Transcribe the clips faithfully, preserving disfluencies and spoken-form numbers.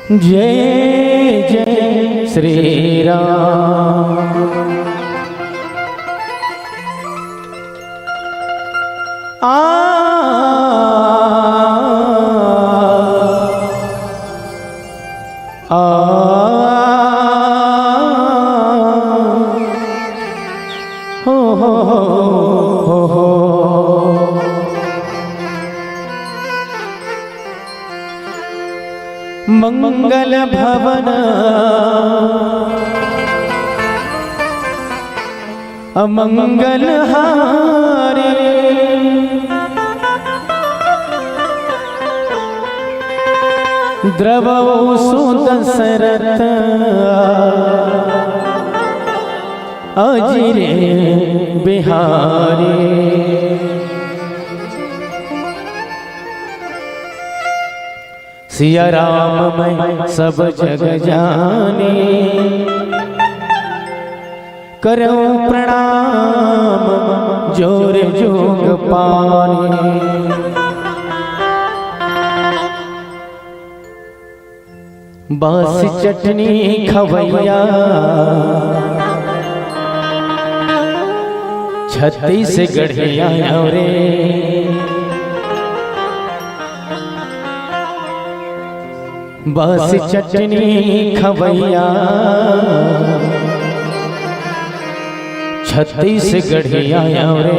जय जय श्री राम। आ, आ, हो, हो, हो, हो, हो। मंगल भवन अमंगल हारी, द्रवौ सु दशरथ अजिर बिहारी। सिया राम मैं सब जग जानी, करौं प्रणाम जोर जोग पानी। बासी चटनी खवैया, छत्तीसगढ़िया रे। बासी चटनी खवैया, छत्तीसगढ़िया रे।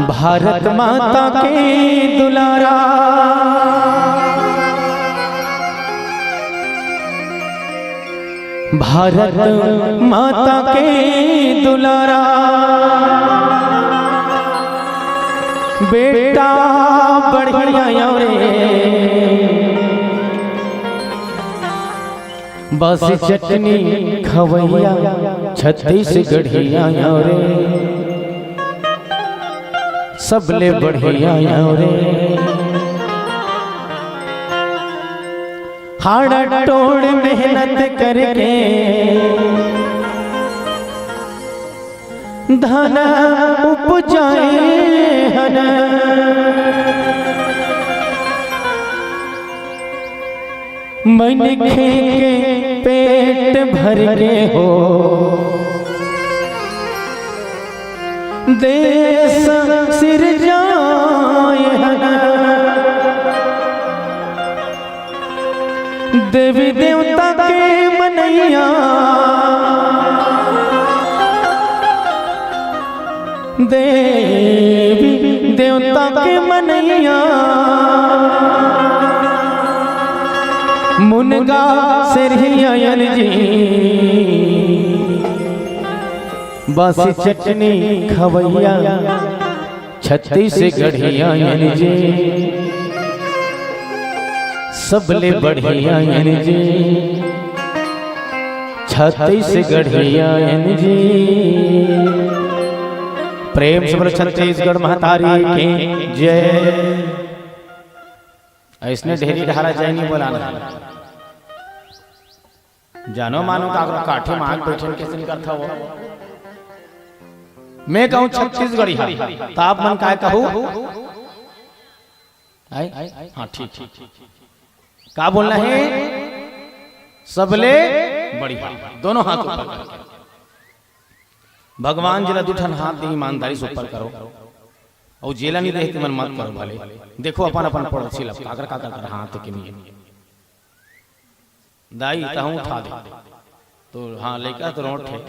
भारत माता के दुलारा, भारत माता के दुलारा, बेटा बढ़िया रे। बासी चटनी खवैया, छत्तीसगढ़िया रे। सबले बढ़िया रे। हाड़ा टोड़ मेहनत करके धन उपजाए हन। मनखे के पेट भर के हो देश सिरजाए हन। देवी देवता के मनैया, देवी देवता के मनैया, मुनगा सिरहिया जी। बासी चटनी खवैया, छत्तीसगढ़िया जी। सबले बढ़िया जी, छत्तीसगढ़िया जी। प्रेम से बोलो छत्तीसगढ़ महतारी की जय। अइसने ढेरी ढारा जय नहीं बोलाना। जानो मानो काकरो काठी मांग बैठन के सिन करथा वो। मैं कहूँ छत्तीसगढ़िया, त आप मन काय कहू? आय? हाँ, ठीक, ठीक। का बोलना है? सबले बढ़िया। दोनों हाथ ऊपर करके। भगवान जेला दू ठन हाथ दे, ईमानदारी से ऊपर करो। अउ जेला नहीं दे, तेमन मत करो भले। देखो अपन अपन पड़ोसी ला, काकर काकर कर हाथ के नहीं। दाई, तहूँ उठा दे। तो हाँ, लइका तो रोंट हे।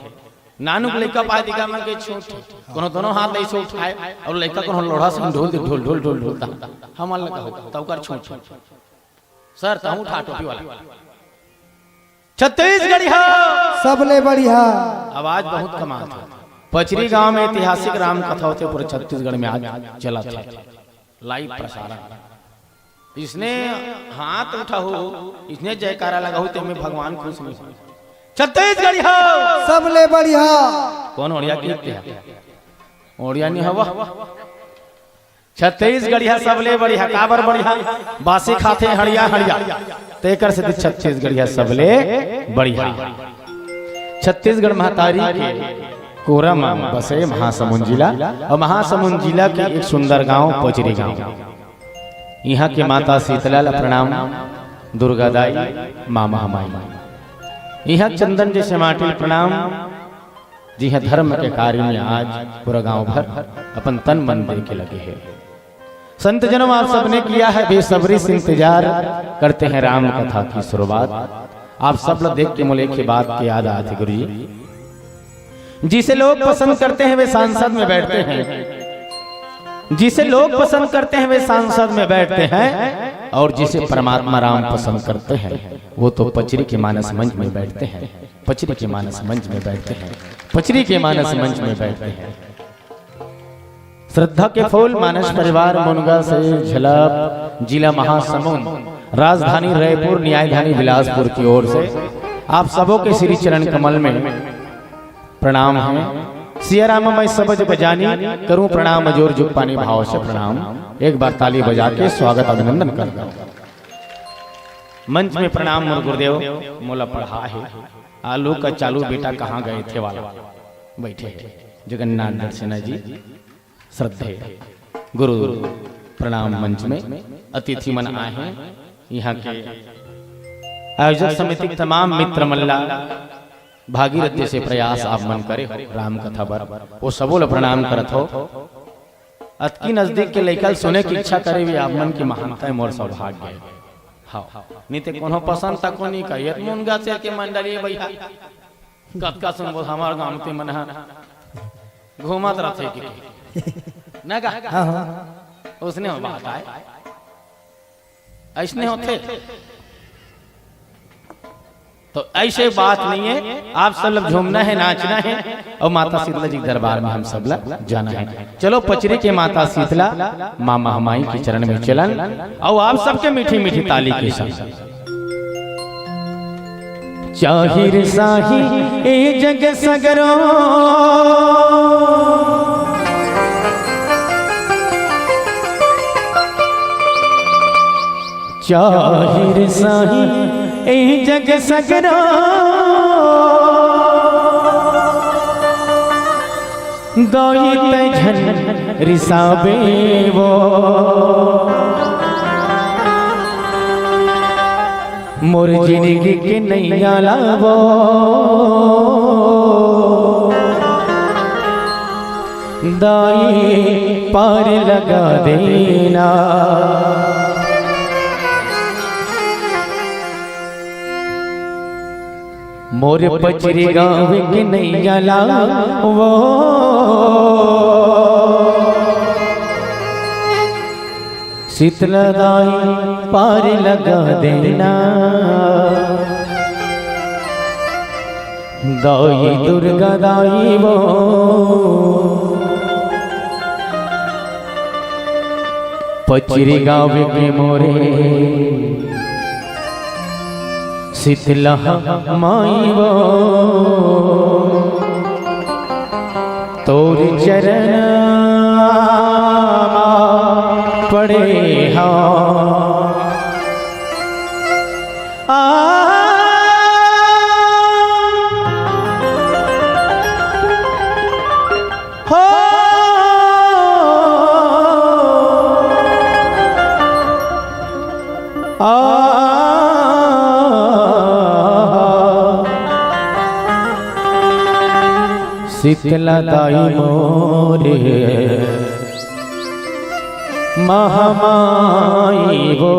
नानू के लइका पाए दिखा मन के छोट हे। कोनो दोनों हाथ ऐसे उठाए अउ लइका कोनो लोढ़ा से ढोल दे, ढोल, ढोल, ढोल, ढोल ता। हमन लगा हो, तब कर छोट हे। सर, तहूँ उठा टोपी वाला। छत्तीसगढ़िया। सबले बढ़िया। आवाज बहुत कमाल था। पचरी गांव में ऐतिहासिक राम कथा होथे, पूरे छत्तीसगढ़ में आज चलत हे। Live प्रसारण। इसने हाथ उठाहू, इसने जयकारा लगाहू, तेमे भगवान खुश नहीं हो। छत्तीसगढ़िया। सबले बढ़िया। कौन ओड़िया गीत हे? ओड़िया नहीं हवा। छत्तीसगढ़िया सबले बढ़िया, काबर बढ़िया? बासी खाथे हड़िया हड़िया, तेकर से छत्तीसगढ़िया सबले बढ़िया। छत्तीसगढ़ महतारी के कोरा म बसे महासमुंद जिला, अउ महासमुंद जिला के एक सुंदर गांव पचरी गांव। इहाँ के माता शीतला ला प्रणाम, दुर्गा दाई, माँ महामाई। इहाँ चंदन जैसे माटी ला प्रणाम, जिहाँ धर्म के कार्य में आज पूरा गांव भर अपन तन मन दे के लगे हे। संत जनों, आप सबने किया है बेसब्री से इंतजार, करते हैं राम कथा की शुरुआत। आप सब ला देख के मोला एक ही बात के याद आत हे गुरु जी, जिसे लोग पसंद करते हैं वे सांसद में बैठते हैं, जिसे लोग पसंद करते हैं वे सांसद में बैठते हैं, और जिसे परमात्मा राम पसंद करते हैं वो तो पचरी के मानस मंच में बैठते हैं, पचरी के मानस मंच में बैठते हैं, पचरी के मानस मंच में बैठते हैं। श्रद्धा के फूल मानस परिवार मुनगा से झलप, जिला महासमुंद, राजधानी रायपुर, न्यायधानी बिलासपुर की ओर से आप सबों के श्री चरण कमल में प्रणाम है। सिया राम मैं सब जग जानी, करूं प्रणाम जोर जुग पानी भाव से प्रणाम। एक बार ताली बजा के स्वागत अभिनंदन कर दो। मंच में प्रणाम मोर गुरुदेव, मोला पढ़ा है आलू का चालू बेटा कहाँ गए थे वाला बैठे हैं जगन्नाथ दर्शना जी। श्रद्धे गुरु प्रणाम मंच में अतिथि मन आए हैं। यहाँ के आयोजक समिति के तमाम मित्र मन ला भागीरथ जैसे प्रयास आप मन करे हो राम कथा बर, वो सबो ला प्रणाम करत हो। अतकी नजदीक के लइका ल सुने के इच्छा करे भी आप मन की महानता है, मोर सौभाग्य है। हाँ, नहीं ते कोनो पसंद तको नहीं कहिए, मुनगा से के मंडली भैया। कतका सुनबो हमार गांव ते मन ह घूमत रथे के, के। ना गा? हाँ, हाँ। उसने हो बात आए। ऐसने होथे। तो ऐसे बात नहीं है, आप सब लोग झूमना है, नाचना है और माता शीतला जी के दरबार में हम सब लोग जाना है। चलो पचरी के माता शीतला, माँ महामाई के चरण में चलन और आप सबके मीठी मीठी ताली के साथ। चाहिर साही ए जग सगरो, चाहिर साही ए जग सगरो, दाई तै झन रिसाबे वो। मोर जिंदगी के नैया लावो, दाई पार लगा देना। मोर पचरी गाँव के नैया लावो, शीतला दाई पार लगा देना। दाई दुर्गा दाई वो, पचरी गाँव के मोरे शीतला माई वो, तोर चरण पड़े हाँ। आ, हो, आ, शीतला दाई मोरे महामाई वो।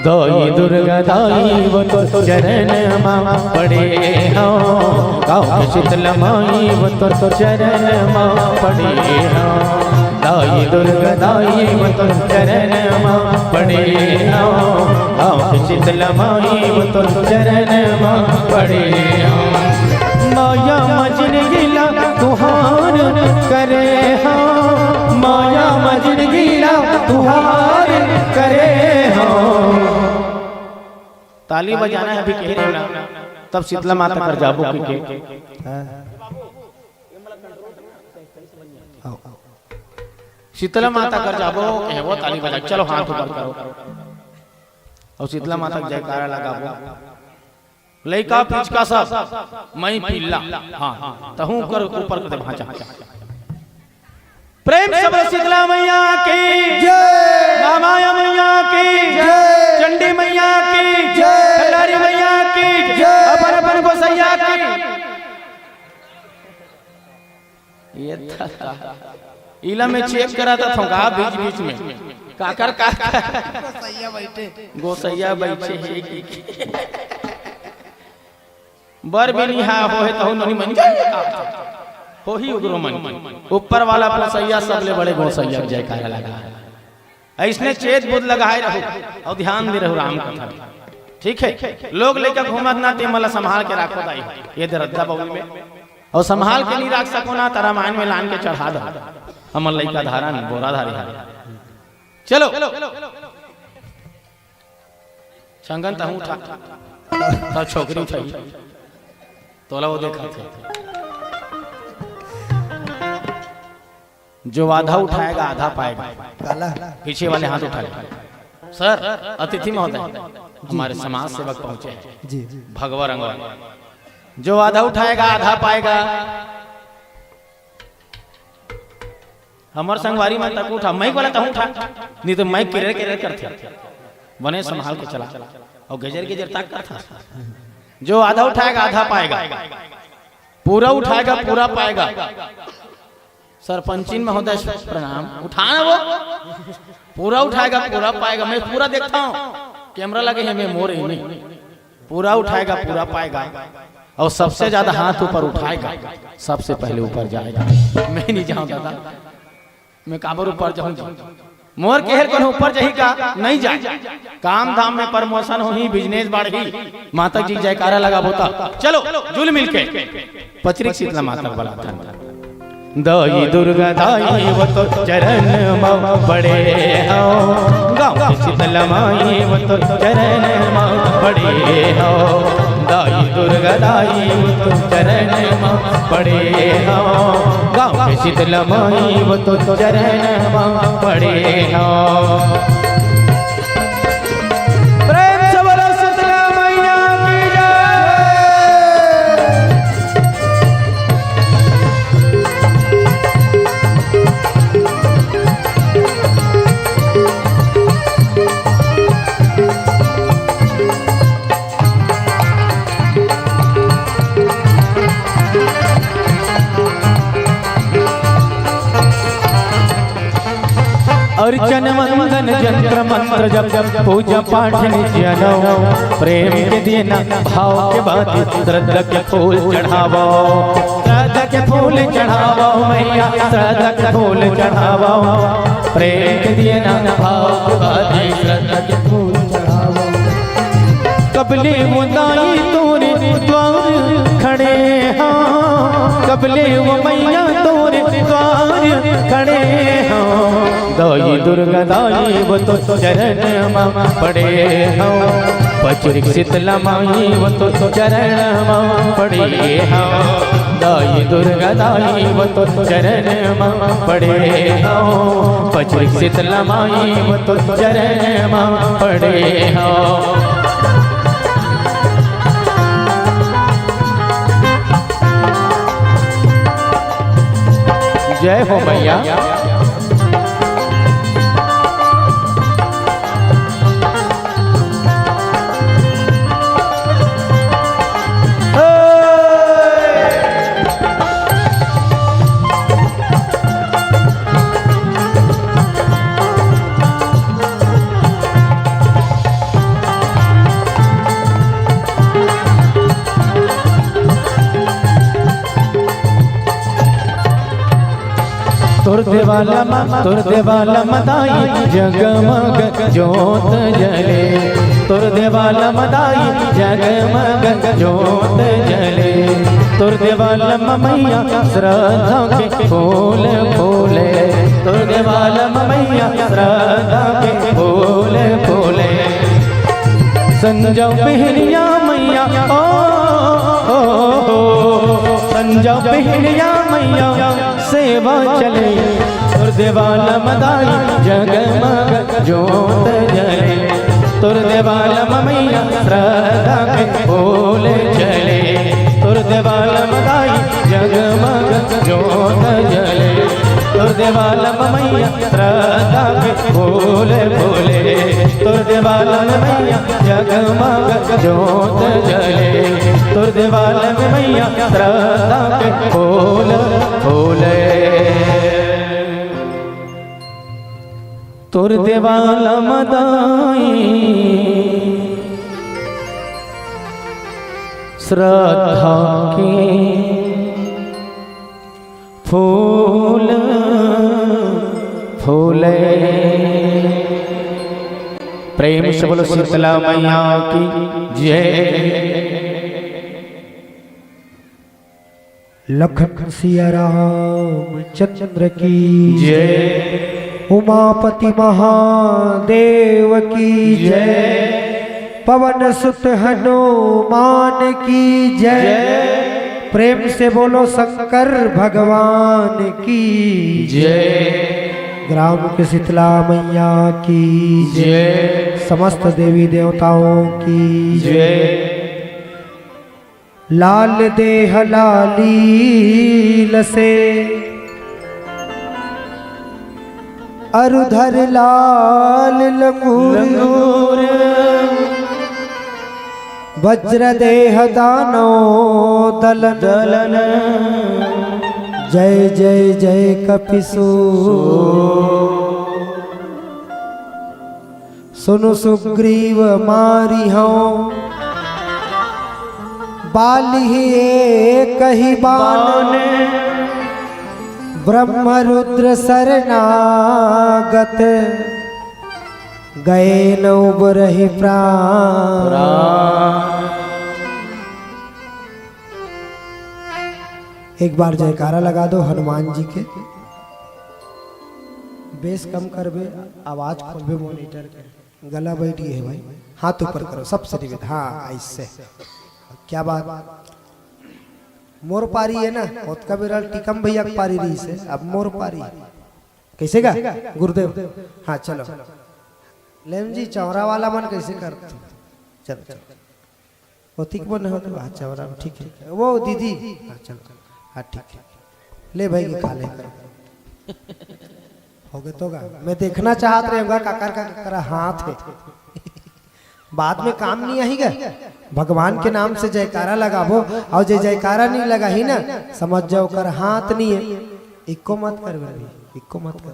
दाई दुर्गा दाई वो तो चरण मा पड़े हो, गाँव के शीतला माई वो तो चरण मा पड़े हो। दाई दुर्गा दाई वो तो चरण मा पड़े हो, गाँव के शीतला माई वो तो चरण मा पड़े हो। माया मा जिनगी ला तुहार करे हो, माया मा जिनगी ला तुहार करे हो। ताली बजाना है अभी कह रहे हो ना, तब शीतला माता कर जाबो के, के। हाँ। शीतला माता कर जाबो, कहे वो ताली बजा, चलो हाथ ऊपर करो। और शीतला माता के जयकारा लगाबो। लइका पिचका सब, मई पिल्ला, हाँ, तहूँ कर ऊपर कर दे भांचा। प्रेम से बोलो शीतला मैया की जय। महामाया मैया की जय। चंडी मैया की जय। खंडारी मैया की जय। अपन अपन गोसैया की। ये था, इला में चेक करा था थोंका बीच बीच में। काकर, काकर। गोसैया बैठे। गोसैया बैठे हे कि। बर बिनिहा होहे तहु नोनी मन जय। होही उग्रो मन। ऊपर वाला पोसैया सबले बड़े गोसैया के जयकारा लगा। अइसने चेत बुध लगाए रहू अउ ध्यान दे रहू राम कथा। ठीक हे, लोग लइका घूमत ना, ते मन ला संभाल के राखो दाई, ये दरद्दा बउल में। अउ संभाल के नहीं राख सको ना, त रामायण में लान के चढ़ा दो। हमर लइका धारा नहीं, बोरा धारी है। चलो, छंगन तहूं उठा, त छोकरी उठाई, तोला वो देखा थे। जो आधा उठाएगा, आधा पाएगा। काला? पीछे वाले हाथ उठा ले। सर, अतिथि महोदय, हमारे समाज सेवक पहुंचे हैं। जी। भगवा रंगवा। जो आधा उठाएगा, आधा पाएगा। हमर संगवारी मन तक उठा, माइक वाला तहूं उठा, नहीं तो माइक किरर किरर करथे। बने संभाल के चला, अउ गेजर गेजर तक करथा। जो आधा उठाएगा, आधा पाएगा, पूरा उठाएगा, पूरा पाएगा। सरपंचिन महोदय, प्रणाम। उठा ना वो, पूरा उठाएगा, पूरा पाएगा। मैं पूरा देखता हूँ, कैमरा लगे है, मैं मोर ही नहीं। पूरा उठाएगा, पूरा पाएगा। और सबसे ज्यादा हाथ ऊपर उठाएगा, सबसे पहले ऊपर जाएगा। मैं नहीं जाऊं दादा, मैं काबर ऊपर जाऊं जी? मोर केहर कोनो ऊपर जाही का? नहीं जाए। काम धाम में प्रमोशन होही, बिजनेस बढ़ही, माता जी जयकारा लगाबो त। चलो जुल मिल के पचरिक शीतला माता बलाथन। दाई दुर्गा दाई वो तो चरण म पड़े हंव, गांव के शीतला माई वो तो चरण म पड़े हंव। दाई दुर्गा दाई वो तो चरण म पड़े हंव, गांव के शीतला माई वो तो चरण म पड़े हंव। प्रेम से बोलो शीतला मैया की जय। अर्चन वंदन जंत्र मंत्र जप, पूजा पाठ नित्य नौ। प्रेम के दिए ना भाव के बाती, श्रद्धा के फूल चढ़ावो, श्रद्धा के फूल चढ़ावो मैया, श्रद्धा के फूल चढ़ावो। प्रेम के दिए ना भाव के बाती, श्रद्धा के फूल चढ़ावो। कब ले वो दाई तोरे द्वार खड़े हंव, कब ले वो मैया तोरे द्वार खड़े हंव। दाई दुर्गा दाई वो तो चरण म पड़े हंव, पचरिक शीतला माई वो तो चरण म पड़े हंव। दाई दुर्गा दाई वो तो चरण म पड़े हंव, पचरिक शीतला माई वो तो चरण म पड़े हंव। जय हो मैया। तोर देवाला म, तोर देवाला म दाई जगमग जोत जले। तोर देवाला म दाई जगमग जोत जले। तोर देवाला म मैया श्रद्धा के फूल फूले। तोर देवाला म मैया श्रद्धा के फूल फूले। संजो बिहनिया मैया ओ, ओ, ओ, संजो बिहनिया मैया सेवा चले। तोर देवाला म दाई जगमग जोत जले। तोर देवाला म मैया श्रद्धा के फूल चले। तोर देवाला म दाई जगमग जोत जले। तोर तोर देवालम मैया श्रद्धा के फूल फूले, तोर देवालम मैया जगमग जोत जले, तोर देवालम मैया श्रद्धा के फूल फूले। तोर देवालम दाई श्रद्धा के फूल फूले। प्रेम से बोलो शीतला मैया की जय। लखन सिया रामचंद्र की जय। उमापति महादेव की जय। जय। पवन सुत हनुमान की जय। जय। प्रेम से बोलो शंकर भगवान की जय। ग्राम के शीतला मैया की जय। समस्त देवी देवताओं की जय। लाल देह लालील से अरुधर लाल लंगूर। लंगूर। वज्र देह दानव दलन। दलन। जय जय जय कपिसू। सुनु सुग्रीव मारिहौं बालिहि एकहि बान। बान। ब्रह्म रुद्र शरणागत गए न उबरहि प्राण। प्राण। एक बार जयकारा लगा दो हनुमान जी के। बेस कम करबे, आवाज खोलबे मॉनिटर के। गला बैठ गए है भाई, हाथ ऊपर करो, सबसे निवेदन। हाँ, ऐसे। क्या बात? मोर पारी है ना, ओतका बेरा टिकम भैया के पारी रही से, अब मोर पारी। कैसे गा? गुरुदेव। हाँ, चलो। लेम जी, चौरा वाला मन कैसे करते? चलो, चलो। ओतिक मन हो तो, हाँ, चौरा में ठीक है। वो दीदी, हाँ, चलो। हाँ, ठीक है। ले भाई, ये खा ले। हो गए तो गा। मैं देखना चाहत रहे होगा काकर का, काकर हाथ है। बाद में काम नहीं आही गा। भगवान के नाम से जयकारा लगाबो, और जे जयकारा नहीं लगाही ना, समझ जाओ कर हाथ नहीं है। इक्को मत कर भाई, इक्को मत कर।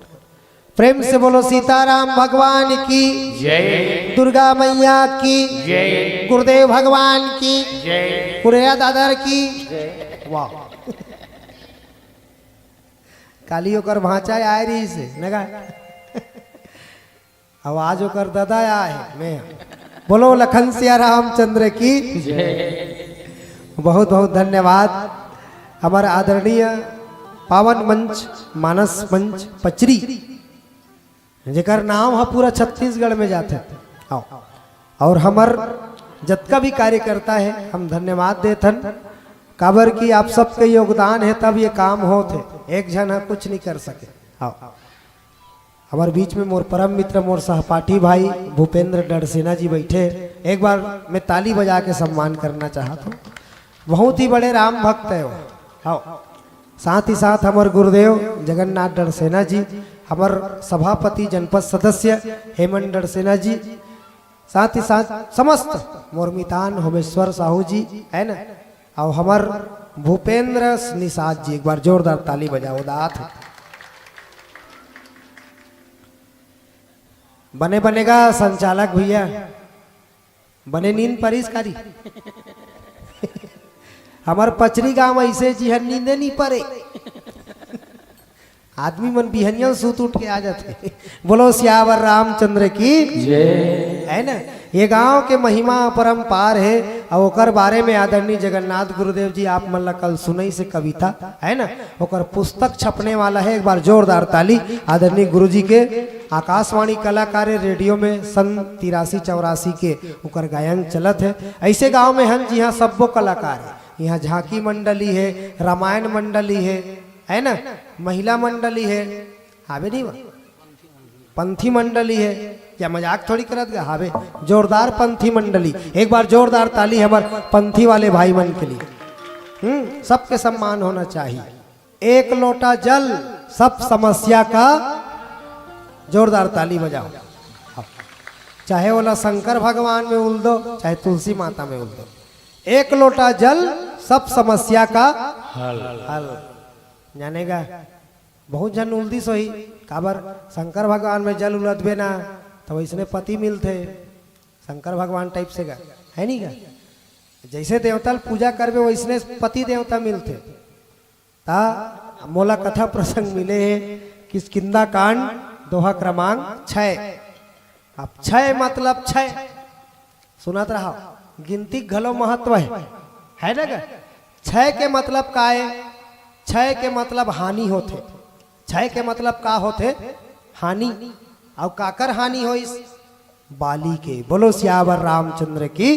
प्रेम से बोलो सीताराम भगवान की जय। दुर्गा मैया की जय। गुरुदेव भगवान की जय। कुरेया दादर की जय। वाह। काली ओकर भांचा आए रही से, नगा। आवाज ओकर दादा आए, मैं। बोलो लखन सिया रामचंद्र की जय। बहुत बहुत धन्यवाद। हमारा आदरणीय पावन मंच, मानस मंच पचरी, जेकर नाम ह पूरा छत्तीसगढ़ में जाथे। आओ। और हमर जतका भी कार्यकर्ता है, हम धन्यवाद देथन, काबर कि आप सबके योगदान है तब ये काम होत है, एक झन ह कुछ नहीं कर सके। आओ। हमारे बीच में मोर परम मित्र, मोर सहपाठी भाई भूपेंद्र डड़सेना जी बैठे, एक बार मैं ताली बजा के सम्मान करना चाहत हूँ। बहुत ही बड़े राम भक्त है वो। हाँ, साथ ही साथ हमर गुरुदेव जगन्नाथ डड़सेना जी, हमर सभापति जनपद सदस्य हेमंत डड़सेना जी, साथ ही साथ समस्त मोर मितान होमेश्वर साहू जी, है ना, और हमर भूपेंद्र निषाद जी, एक बार जोरदार ताली बजाओ दात। बने बनेगा संचालक भैया, बने नींद परिस कारी। हमर पचरी गांव ऐसे जी हर नींदे नहीं परे। आदमी मन बिहनिया सूत उठ के आ जाथे। बोलो सियावर रामचंद्र की जय। है ना? ये गांव के महिमा अपरंपार है, और ओकर बारे में आदरणीय जगन्नाथ गुरुदेव जी आप मन ला कल सुनई से कविता, है ना, ओकर पुस्तक छपने वाला है। एक बार जोरदार ताली आदरणीय गुरु जी के। आकाशवाणी कलाकार है, रेडियो में सन तिरासी चौरासी के ओकर गायन चलत है। ऐसे गांव में हन जिहाँ सब्बो कलाकार है, यहाँ झांकी मंडली है, रामायण मंडली है, है ना, महिला मंडली है, हावे नहीं वा? पंथी मंडली है, या मजाक थोड़ी करत गा, हावे। जोरदार पंथी मंडली, एक बार जोरदार ताली हमर पंथी वाले भाई मन के लिए। हम्म, सबके सम्मान होना चाहिए। एक लोटा जल सब समस्या का जोरदार ताली बजाओ। चाहे ओला शंकर भगवान में उल दो, चाहे तुलसी माता में उल दो, एक लोटा जल सब समस्या का हल। हल। जानेगा, बहुत झन उलदिस होही, काबर शंकर भगवान में जल उलदबे ना, तो वैसने पति मिलथे, शंकर भगवान टाइप से गा, है नहीं गा? जैसे देवता ल पूजा करबे, वैसने पति देवता मिलथे। ता मोला कथा प्रसंग मिले हे, किष्किंधा कांड, दोहा क्रमांक छय। अब छय मतलब छय, सुनत रहा, गिनती घलो महत्व हे, है ना गा? छय के मतलब का हे? छय के मतलब हानि होथे। छय के मतलब का होथे? हानि। अउ काकर हानि होइस? बाली के। बोलो सियावर रामचंद्र की।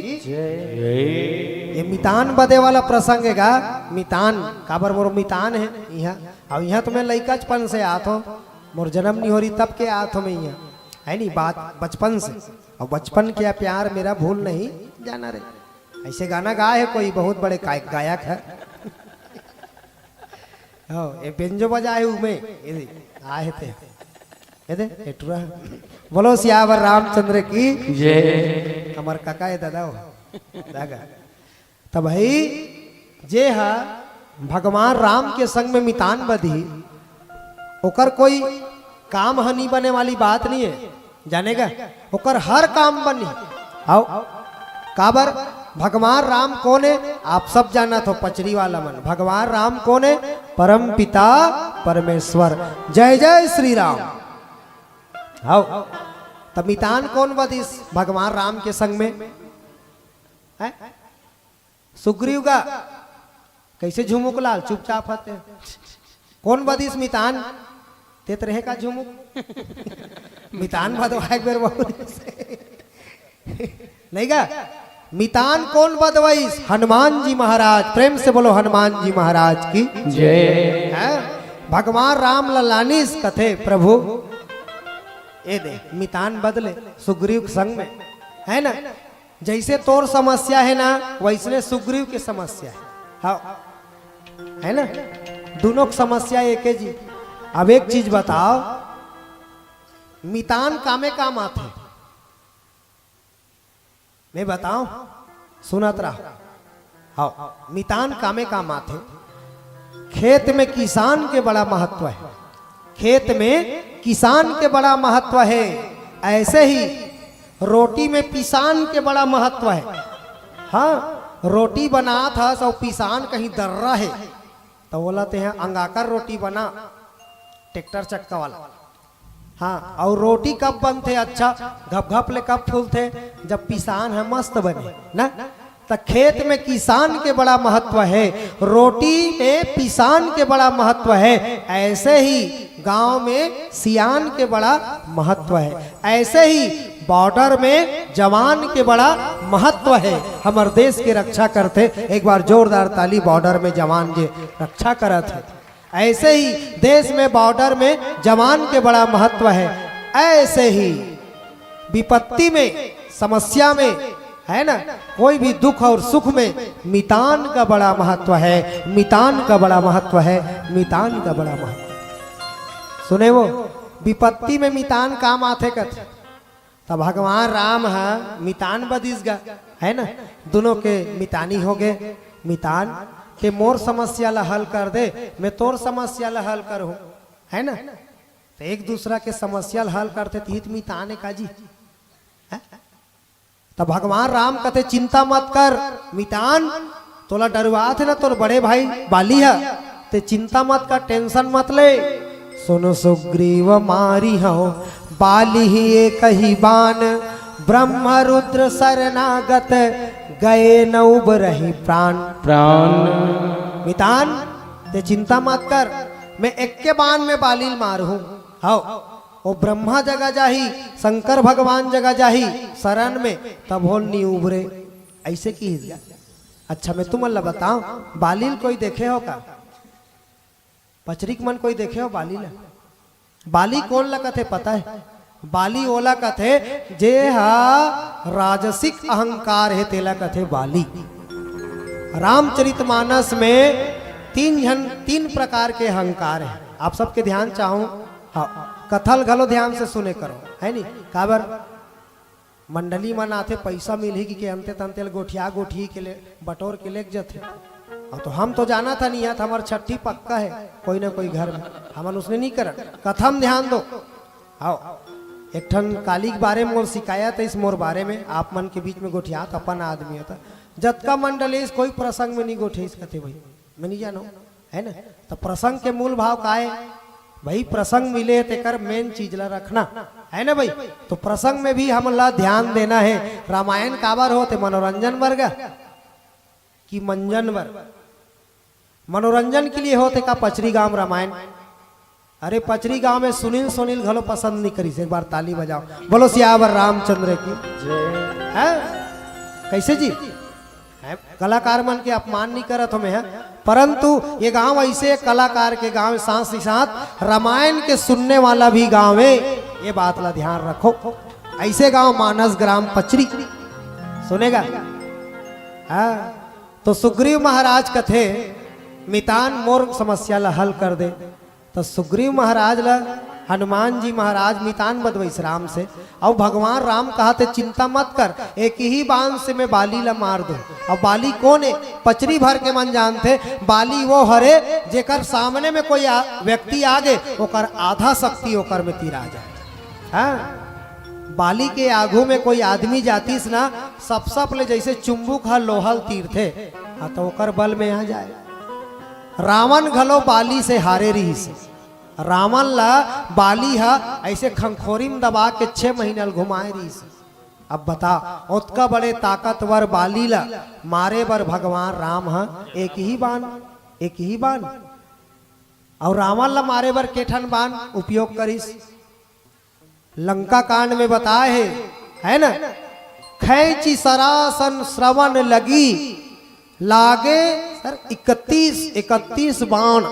ये मितान बदे वाला प्रसंग हे गा, मितान, काबर मोर मितान हे इहाँ। अउ इहाँ तो मैं लइकाचपन से आत हों, मोर जन्म नहीं हो रही तब के आत हों मैं इहाँ, है नी, बात बचपन से। अउ बचपन के प्यार मेरा भूल नहीं जाना रे, ऐसे गाना गाए हे कोई बहुत बड़े गायक, गायक हे। हो, ये बेंजो बजाए हे उमे, ये दे, आए हे ते। ये दे, ये टुरा। बोलो सियावर रामचंद्र की। जय। हमर काका हे दादा हो। दागा। त भाई, जे हा भगवान राम के संग में मितान बदही, ओकर कोई काम हानि बने वाली बात नहीं हे। जानेगा, ओकर हर काम बनी। आओ, काबर? भगवान राम कोन हे? आप सब जानत हो, पचरी वाला मन। भगवान राम कोन हे? परम पिता परमेश्वर। जय जय श्री राम। आओ, त मितान कोन बदिस भगवान राम के संग में? हैं? सुग्रीव गा, कैसे झुमुक लाल चुपचाप हते? कोन बदिस मितान? तेत रहे का झुमुक? मितान बदवाए एक बेर बहुत नहीं गा? मितान कोन बदवाइस? हनुमान जी महाराज। प्रेम से बोलो हनुमान जी महाराज की। जय। हैं? भगवान राम ला लानिस कथे प्रभु, ए दे, मितान बदले सुग्रीव के संग में, है ना? जैसे तोर समस्या हे ना, वैसने सुग्रीव के समस्या हे। हाँ, है ना? दोनों के समस्या एके जी। अब एक चीज बताओ, मितान कामे काम आथे? मैं बताओ, सुनत रहा। हाँ, मितान कामे काम आथे। खेत में किसान के बड़ा महत्व हे, खेत में किसान के बड़ा महत्व हे। ऐसे ही रोटी में पिसान के बड़ा महत्व हे। हाँ, रोटी बनात हस अउ पिसान कहीं दर्रा हे, त ओला तेहा अंगाकर रोटी बना, ट्रैक्टर चक्का वाला। हाँ, अउ रोटी कब बनथे अच्छा, घप घप ले कब फूलथे? जब पिसान ह मस्त बने ना। त खेत में किसान के बड़ा महत्व हे, रोटी में पिसान के बड़ा महत्व हे। ऐसे ही गांव में सियान के बड़ा महत्व हे। ऐसे ही बॉर्डर में जवान के बड़ा महत्व हे। हमर देश के रक्षा करथे। एक बार जोरदार ताली बॉर्डर में जवान जे रक्षा करत हे। ऐसे ही देश में बॉर्डर में जवान के बड़ा महत्व हे। ऐसे ही विपत्ति में, समस्या में, है ना, कोई भी दुख और सुख में मितान का बड़ा महत्व हे, मितान का बड़ा महत्व हे, मितान का बड़ा महत्व। सुने वो, विपत्ति में मितान काम आथे कथे। त भगवान राम ह मितान बदिस गा, है ना? दोनों के मितानी हो गे। मितान, ते मोर समस्या ला हल कर दे, मैं तोर समस्या ला हल करहूं, है ना? त एक दूसरा के समस्या ला हल करथे, तिही त मितान हे काजी। हैं? त भगवान राम कथे, चिंता मत कर मितान, तोला डरवात हे ना तोर बड़े भाई बाली ह, ते चिंता मत कर, टेंशन मत ले। सुन सुग्रीव मारिहउ बाली ही एक ही बान, ब्रह्म रुद्र शरणागत गए न उबरहि प्राण। प्राण। मितान, ते चिंता मत कर, मैं एक्के बान में बाली ल मारहूं। हव, ओ ब्रह्मा जगा जाही, शंकर भगवान जगा जाही शरण में, तभो ल नी उबरे। ऐसे किहिस गा। अच्छा, मैं तुमन ला बताओं, बाली ल कोई देखे हो का? पचरिक मन कोई देखे हो बाली ला? बाली कोन ला कथे पता हे? बाली ओला कथे जे हा राजसिक अहंकार हे, तेला कथे बाली। रामचरितमानस में तीन झन, तीन प्रकार के अहंकार हे। आप सबके ध्यान चाहूं, हाँ, कथा ल घलो ध्यान से सुने करो, है नी? काबर मंडली मन आथे, पैसा मिलही कि के अंते तंते ल गोठिया गोठी के ले, बटोर के लेग जथे। अब तो हम तो जाना था नहीं, यहाँ तो हमार छट्ठी पक्का है, कोई ना कोई घर में, हमन उसने नहीं करन। कथा में ध्यान दो। आओ, एक ठन काली के बारे में मोर शिकायत है, इस मोर बारे में, आप मन के बीच में गोठियात अपन आदमी होता, जतका मंडली इस कोई प्रसंग में नहीं गोठे इस कथे भाई, मैं नहीं जानो, है ना? तो प्रसंग के मूल भाव का है भाई? प्रसंग मिले तेकर मेन चीज ला रखना, है ना भाई? तो प्रसंग में भी हमन ला ध्यान देना है। रामायण काबर होते? मनोरंजन बर गा कि मंजन बर? मनोरंजन के लिए होते का पचरी गांव रामायण? अरे, पचरी गांव में सुनील सोनील घलो पसंद नहीं करिस। एक बार ताली बजाओ, बोलो सियावर रामचंद्र की। जय। हैं? कैसे जी? हैं? कलाकार मन के अपमान नहीं करत हो मैं, हैं? परंतु ये गांव ऐसे कलाकार के गांव, साथ ही साथ रामायण के सुनने वाला भी गांव है। ये बात ला ध्यान रखो। ऐसे गांव मानस ग्राम पचरी, सुनेगा? हाँ। तो सुग्रीव महाराज कथे, "मितान, मोर समस्या ला हल कर दे।" तो सुग्रीव महाराज ला हनुमान जी महाराज मितान बतवइस राम से, अउ भगवान राम कहते, "चिंता मत कर, एक ही बाण से मैं बाली ला मार दूं।" अब बाली कौन है? पचरी भर के मन जानते, बाली वो हरे जेकर सामने में कोई आ, व्यक्ति आ गए, ओकर आधा शक्ति ओकर में तीरा जाए। हाँ, बाली के आगू में कोई आदमी जातिस ना, सपसप ले जैसे चुंबक ह लोहा ल तीरथे, हाँ, तो ओकर बल में आ जाए। रावण घलो बाली से हारे रहिस। रावण ला बाली ह ऐसे खंखोरी में दबा के छह महीना ल घुमाए रहिस। अब बता, ओतका बड़े ताकतवर बाली ला मारे बर भगवान राम ह एक ही बाण, एक ही बाण, अउ रावण ला मारे बर के ठन बाण उपयोग करिस? लंका कांड में बताए हे, है ना? खैंची सरासन श्रवण लगी, लागे सर इकतीस, इकतीस बाण।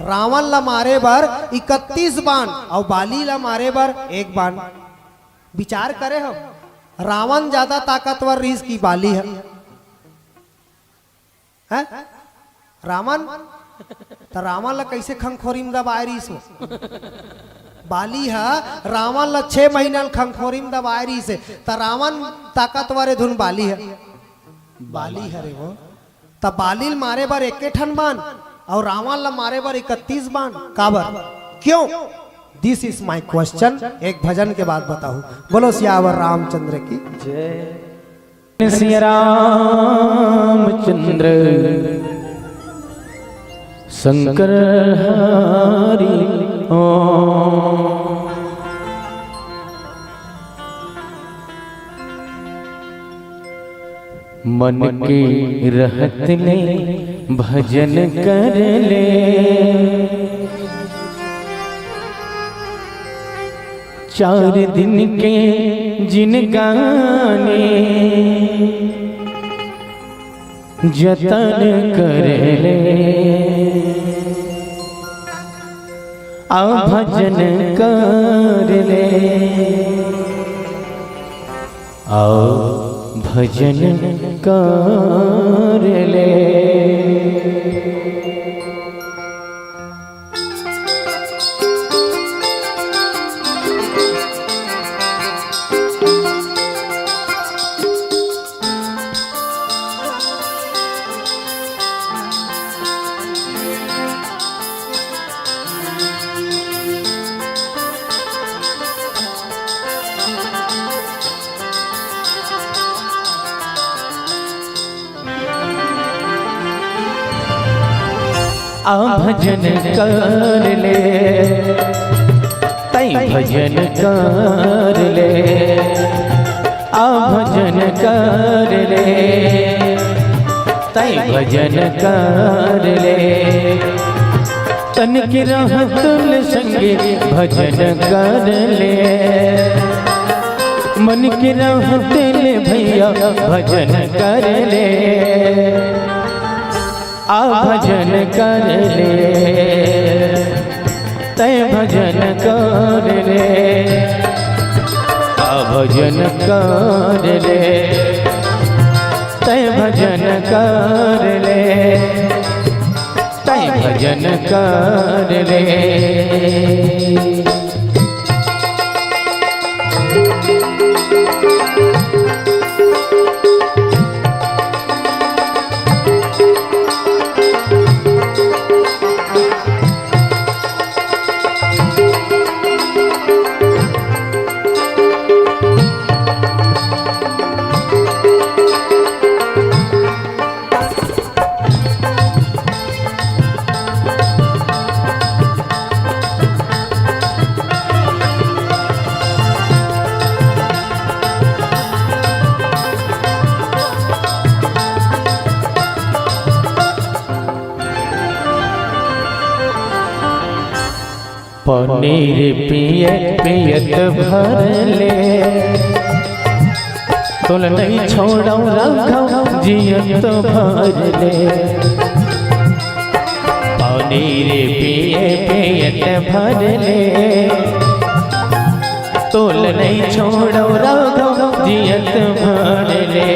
रावण ला मारे बर इकतीस बाण, अउ बाली ला मारे बर एक बाण। विचार करे हम, रावण ज्यादा ताकतवर रहिस कि बाली ह? हैं? रावण? त रावण ला कैसे खंखोरी में दबाए रहिस हो? बाली ह रावण ला छह महीना ल खंखोरी में दबाए रहिस हे। त रावण ताकतवर हे धुन बाली ह? बाली हरे वो। त बाली ल मारे बर एके ठन बाण अउ रावण ला मारे बर इकतीस बाण। काबर? क्यों? This is my question। एक भजन के बाद बताहू। बोलो सियावर रामचंद्र की। जय। सिया रामचंद्र शंकर हरि ओम। मन के रहत ले भजन कर ले, चार दिन के जिनगानी जतन कर ले, आ भजन कर ले, आओ भजन कर ले। आ भजन कर ले, तै भजन कर ले, आ भजन कर ले, तै भजन कर ले। तन के रहत ले संगे भजन कर ले, मन के रहत ले भैया भजन कर ले। आ भजन कर ले, तै भजन कर ले, आ भजन कर ले, तै भजन कर ले, तै भजन भजन कर ले। पनीर पिए पियत भर ले, तोल नहीं छोड़ौ राघव जियत भर ले। पनीर पिए पियत भर ले, तोल नहीं छोड़ौ राघव जियत भर ले।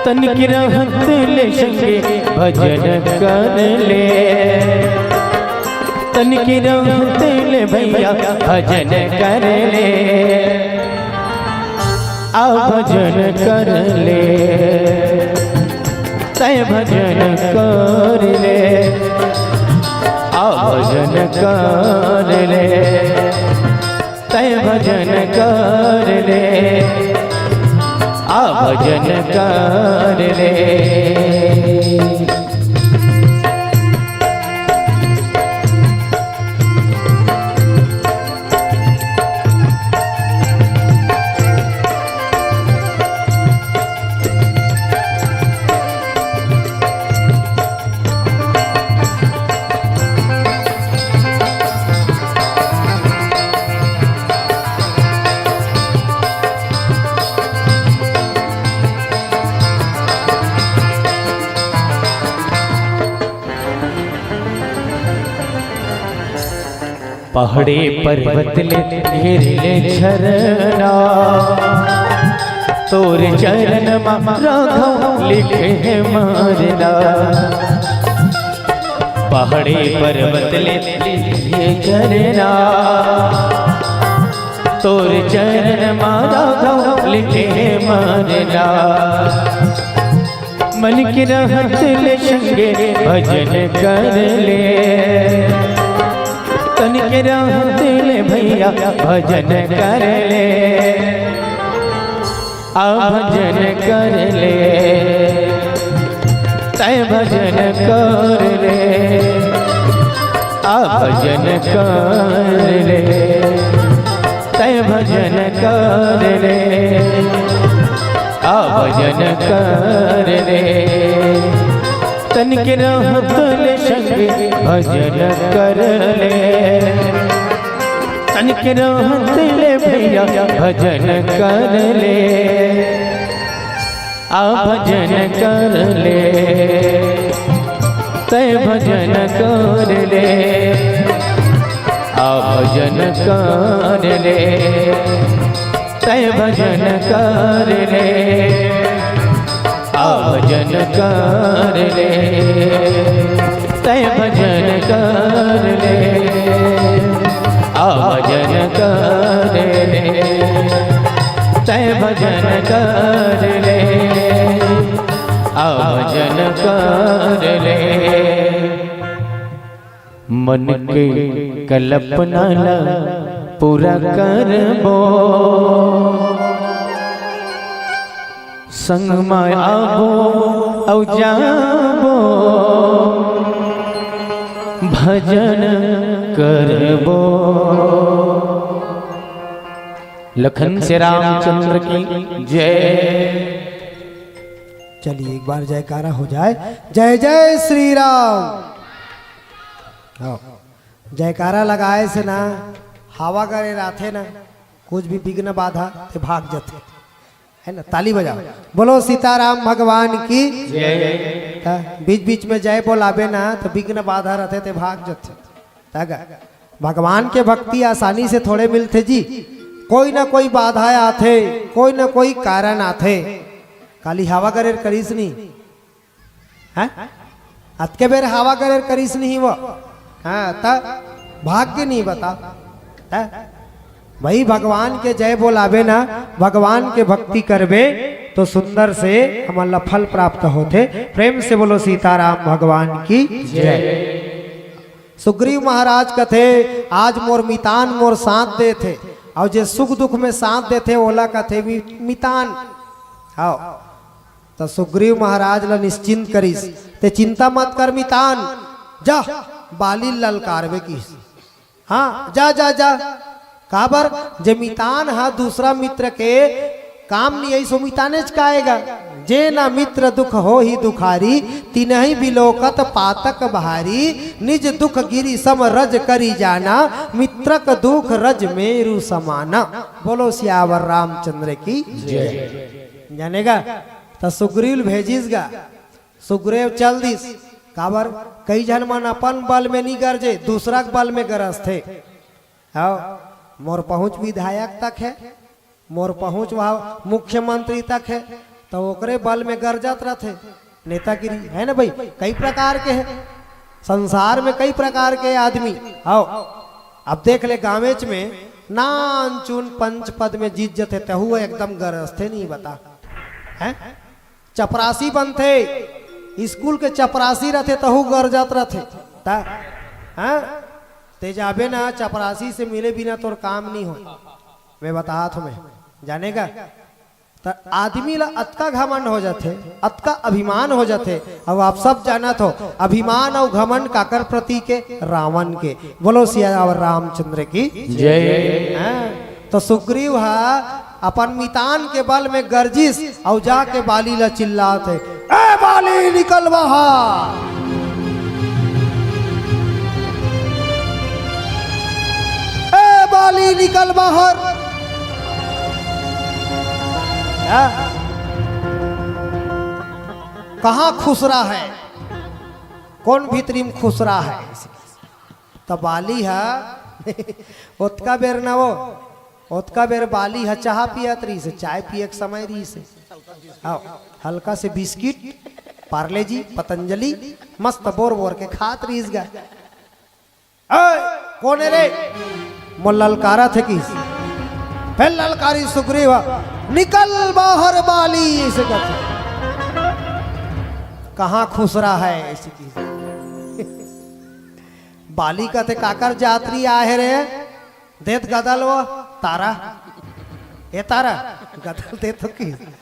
तनिक रहत ले संगे भजन कर ले, तनिक रहत ले भैया भजन कर ले, आ भजन कर ले, तै भजन कर ले, आ भजन कर ले। तै भजन कर ले, आ भजन कर ले। पहाड़ी पर्वत ले घेर ले झरना, तोर चरण मा राघव लिखे हे मरना। पहाड़ी पर्वत ले घेर ले झरना, तोर चरण मा राघव लिखे हे मरना। मन के रहत ले संगे भजन कर ले, तन के रहत ले भैया भजन कर ले, आ भजन कर ले, तै भजन कर ले, आ भजन कर ले। तै भजन कर ले, आ भजन कर ले। तन के रहत ले संग भजन कर ले, तन के रहत ले भैया भजन कर ले। आ भजन कर ले, तै भजन कर ले। आ भजन कर ले, तै भजन कर ले। आ भजन कर ले, तै भजन कर ले। आ भजन कर ले, तै भजन कर ले। आ भजन कर ले। मन के कल्पना ला पूरा करबो, संग मा आबो अउ जाबो, भजन करबो। लखन से रामचंद्र की जय। चलिए, एक बार जयकारा हो जाए, जय जय श्री राम। हाँ। जयकारा लगाए से ना, हवा करे राथे ना, कुछ भी विघ्न बाधा ते भाग जाथे, है ना? ताली बजाओ, बोलो सीताराम भगवान की। जय। त बीच बीच में जय बोलाबे ना, तो विघ्न बाधा रहथे ते भाग जाथे। त ग-, भगवान के भक्ति आसानी से थोड़े मिलथे जी, कोई ना कोई बाधा आथे, कोई ना कोई कारण आथे। काली हवा करे करिस नी, हैं? अतके बेर हवा गरेर करिस नहीं वो। हाँ, त भाग्य नहीं बता। त भाई, भगवान के जय बोलाबे ना, भगवान के भक्ति करबे, तो सुंदर से हमन ला फल प्राप्त होथे। प्रेम से बोलो सीताराम भगवान की जय। सुग्रीव महाराज कथे, आज मोर मितान मोर साथ देथे, अउ जे सुख दुख में साथ देथे, ओला कथे मि-, मितान। हाँ, त सुग्रीव महाराज ला निश्चिंत करिस, ते चिंता मत कर मितान, जा बाली ललकारबे किस। हाँ, जा, जा, जा। काबर? जे मितान ह दूसरा मित्र के काम नहीं आई, सो मितानेच काएगा। जे ना मित्र दुख होही दुखारी, तिनहि बिलोकत पातक भारी। निज दुख गिरि सम रज करि जाना, मित्रक दुख रज मेरु समाना। बोलो सियावर रामचंद्र की जय। जानेगा? त सुग्रीव भेजिस गा। सुग्रीव चल दिस। काबर? कई झन मन अपन बल में नी गरजे, दूसरा के बल में गरजथे। हाँ, मोर पहुंच विधायक तक है, मोर पहुंच वहाँ मुख्यमंत्री तक है, तो ओकरे बल में गरजत रथे। नेतागिरी है ना भाई, कई प्रकार के है संसार में, कई प्रकार के आदमी। आओ, अब देख ले, गाँवेच में नान चुन पंच पद में जीत जथे, तहु एकदम गरजथे नहीं बता, हैं? चपरासी बनथे, स्कूल के चपरासी रथे, तहु गरजत रथे। त, हाँ? ते जाबे ना, चपरासी से मिले बिना तोर काम नहीं हो। मैं बतात हूँ मैं, जानेगा? त आदमी ला अतका घमंड हो जाथे, अतका अभिमान हो जाथे। अब आप सब जानत हो, अभिमान अउ घमंड काकर प्रतीक हे? रावण के। बोलो सियावर रामचंद्र की जय। हाँ? तो सुग्रीव हा अपन मितान के बल में गरजिस अउ जाके बाली ला चिल्लात हे, "ए बाली, निकल बाहर! ए बाली, निकल बाहर!" हाँ? कहाँ खुसरा है? कोन भीतरी में खुसरा है? त बाली हा ओतका बेर न वो, ओतका बेर बाली हा चाहा पियत रहिस हे, चाय पिए के समय रहिस हे। हाँ, हल्का से बिस्किट, पार्ले जी, पतंजलि, मस्त बोर बोर के खात रहिस गा। "ए, कोन हे रे?" मोला ललकारत हे किस। फेर ललकारी सुग्रीव, "निकल बाहर बाली," अइसे कथे। "कहाँ खुसरा है?" अइसे किस। बाली कथे, "काकर जात री आहे रे?" देत गदल वो, "तारा, ए तारा।" गदल देत हो कि?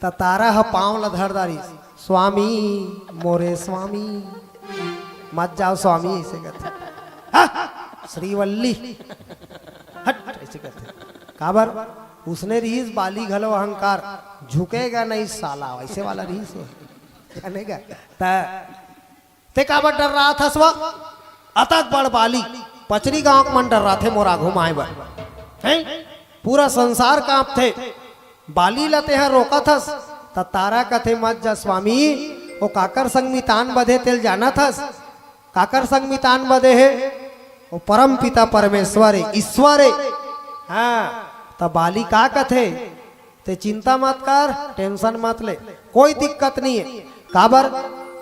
त तारा ह पाँव ल धर डारिस, "स्वामी, मोरे स्वामी, मत जाव स्वामी," अइसे कथे। "हा, श्रीवल्ली, हट," अइसे कथे। काबर? उसने रहिस बाली घलो अहंकार, "झुकेगा नहीं साला," अइसे वाला रहिस वो। जानेगा? त ते काबर डर्राथस वा? अतक बड़ बाली, पचरी गांव के मन डर्राथे मोर आघू म आए बर। हैं? पूरा संसार कांपथे। बाली ल तेहा रोकथस, त तारा कथे, "मत जा स्वामी, ओ काकर संग मितान बधे तेल जानथस? काकर संग मितान बधे हे? ओ परम पिता परमेश्वर हे, ईश्वर हे।" हाँ, त बाली का कथे? "ते चिंता मत कर, tension मत ले, कोई दिक्कत नहीं है।" काबर?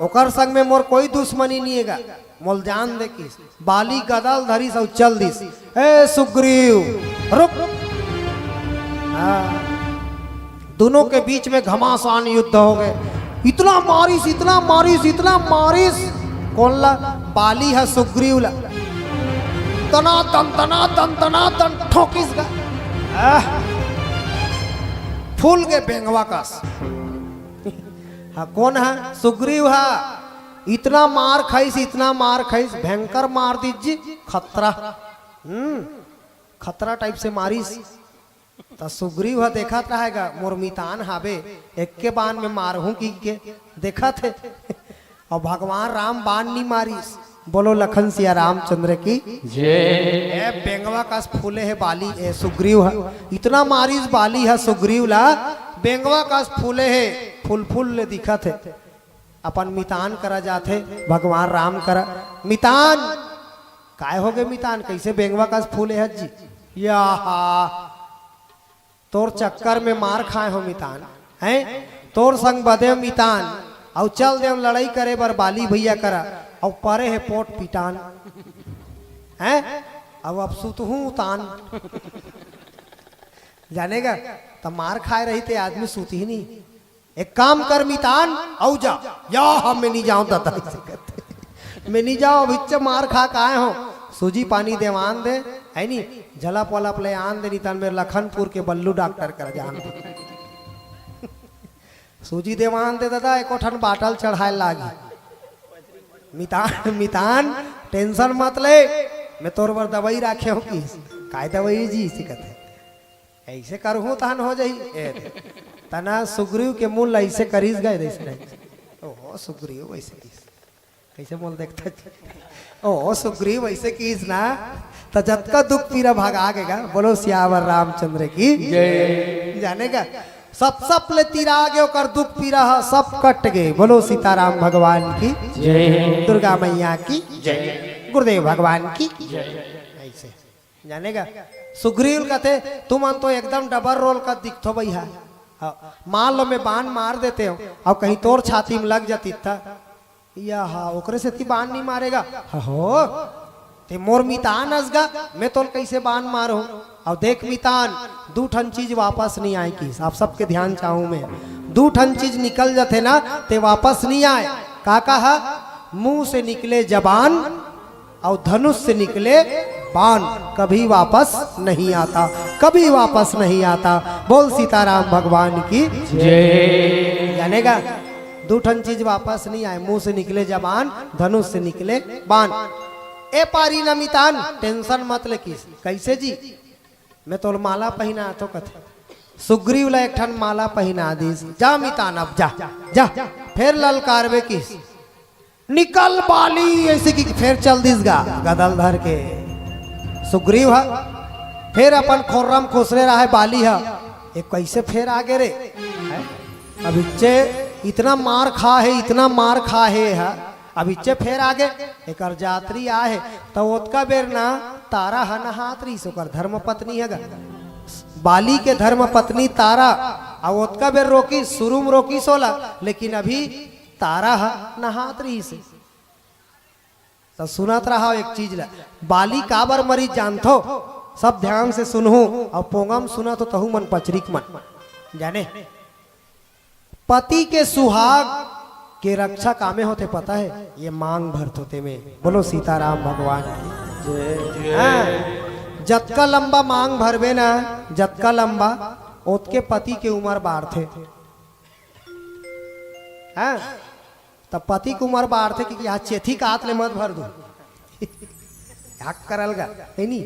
"ओकर संग में मोर कोई दुश्मनी नहीं हे गा, मोल जान दे किस।" बाली गदल धरिस अउ चल दिस। "ए सुग्रीव, रुक।" हाँ। दोनों के बीच में घमासान युद्ध हो गए। इतना मारिस, इतना मारिस, इतना मारिस। कोन ला? बाली ह सुग्रीव ला। दनादन, दनादन, दनादन ठोकिस गा। आह! फूल के बेंगवा कस। हाँ, कोन ह? सुग्रीव ह। इतना मार खाइस, इतना मार खाइस, भयंकर मार दीस जी। खतरा। हम्म, खतरा type से मारिस। त सुग्रीव ह देखत रहेगा, "मोर मितान हाबे, एक्के बान में मारहूं," कहिके देखत हे। अउ भगवान राम बान नी मारिस। बोलो लखन सिया रामचंद्र की जय। ए, बेंगवा कस फूले हे बाली, ए, सुग्रीव ह। इतना मारिस बाली ह सुग्रीव ला, बेंगवा कस फूले हे, फूल फूल ले दिखत हे। अपन मितान करा जाथे, भगवान राम करा, "मितान, काय होगे मितान, कइसे बेंगवा कस फूले हस जी?" "याहा, तोर चक्कर में मार खाए हो मितान, हैं? तोर संग बधे हो मितान, अउ चल देव लड़ई करे बर बाली भैया करा, अउ परे हे पोट पिटान, हैं? अउ अब सुतहूं उतान। जानेगा, त मार खाए रही ते आदमी सुतही नहीं। एक काम कर मितान, अउ जा। या, हम मैं नहीं जाऊं दादा, ऐसे कहते। मैं नहीं जाऊं, अभिच्चे मार खा के आए हो। सूजी पानी देवान दे, है नी? झलप वलप ले आन दे, नितान मेरे लखनपुर के बल्लू डॉक्टर कर जान दे। सूजी देवान दे दादा, एको ठन बाटल चढ़ाए लागी। मितान, मितान, टेंशन मत ले, मैं तोर बर दवाई राखे हो किस। काय दवाई जी, इसे कहते। ऐसे करहूं तहन हो जाही। ए, तना सुग्रीव के मुंह ल ऐसे करिस गए, ऐसे नहीं। ओहो, सुग्रीव ऐसे किस। कैसे मोल देखता जी? ओहो, सुग्रीव ऐसे किस ना, त जतका दुख पीरा भगा गेगा। बोलो सियावर रामचंद्र की जय। जानेगा, सब, सब ले तीरा आगे, ओकर दुख पीरा ह, सब कट गे। बोलो सीताराम भगवान की जय। दुर्गा मैया की जय। गुरुदेव भगवान की जय। ऐसे जानेगा, सुग्रीव कथे, तुमन तो एकदम डबल रोल का दिखथो भैया। हाँ, मान लो मैं बाण मार देते हो, अब कहीं तोर छाती में लग जाती था, या हा, ओकरे सेती बाण नहीं मारेगा। हा, हो, ते मोर मितान अस गा, मैं तोल कैसे बाण मारहूं? अउ देख मितान, दू ठन चीज वापस नहीं आए किस। आप सबके ध्यान चाहूं मैं, दू ठन चीज निकल जाथे ना, ते वापस नहीं आए। का कहा? मुंह से निकले जबान, अउ धनुष से निकले बाण, कभी वापस नहीं आता, कभी वापस नहीं आता। बोल सीताराम भगवान की जय। जानेगा, दू ठन चीज वापस नहीं आए, मुंह से निकले जबान, धनुष से निकले बाण। ए पारी न मितान, टेंशन मत ले किस। कैसे जी? मैं तोल माला पहिना तो कथे। सुग्रीव ला एक ठन माला पहिना दिस। जा मितान, अब जा, जा, फेर ललकारबे किस। निकल बाली, ऐसे कि फेर चल दिस गा गदल धर के। सुग्रीव ह फेर अपन खोर्रम खुसरे रहा है, बाली ह, ये कैसे फेर आगे रे? हैं? अब इच्चे इतना मार खा है, इतना मार खा है, ह? अब इच्चे फेर आगे, एकर जातरी आ है, त ओतका बेर ना तारा ह नहात रहीस, ओकर धर्म पत्नी ह गा। बाली के धर्म पत्नी तारा, अउ ओतका बेर रोकी, शुरू में रोकी सोला, लेकिन अभी तारा ह नहात रहीस। त सुनत रहा एक चीज ला, बाली काबर मरी जानथो? सब ध्यान से सुनहू, अउ पोंगम सुनत हो तहू मन पचरिक मन। जाने, पति के सुहाग के रक्षा कामे होथे पता है? ये मांग भरथो ते में। बोलो सीताराम भगवान की जय। हाँ, जतका लंबा मांग भरबे ना, जतका लंबा, ओतके पति के उम्र बाढ़थे। हाँ, त पति के उम्र बाढ़थे कि, कि यहाँ चेथी कात ले मत भर दू। हक करल गा, है नी?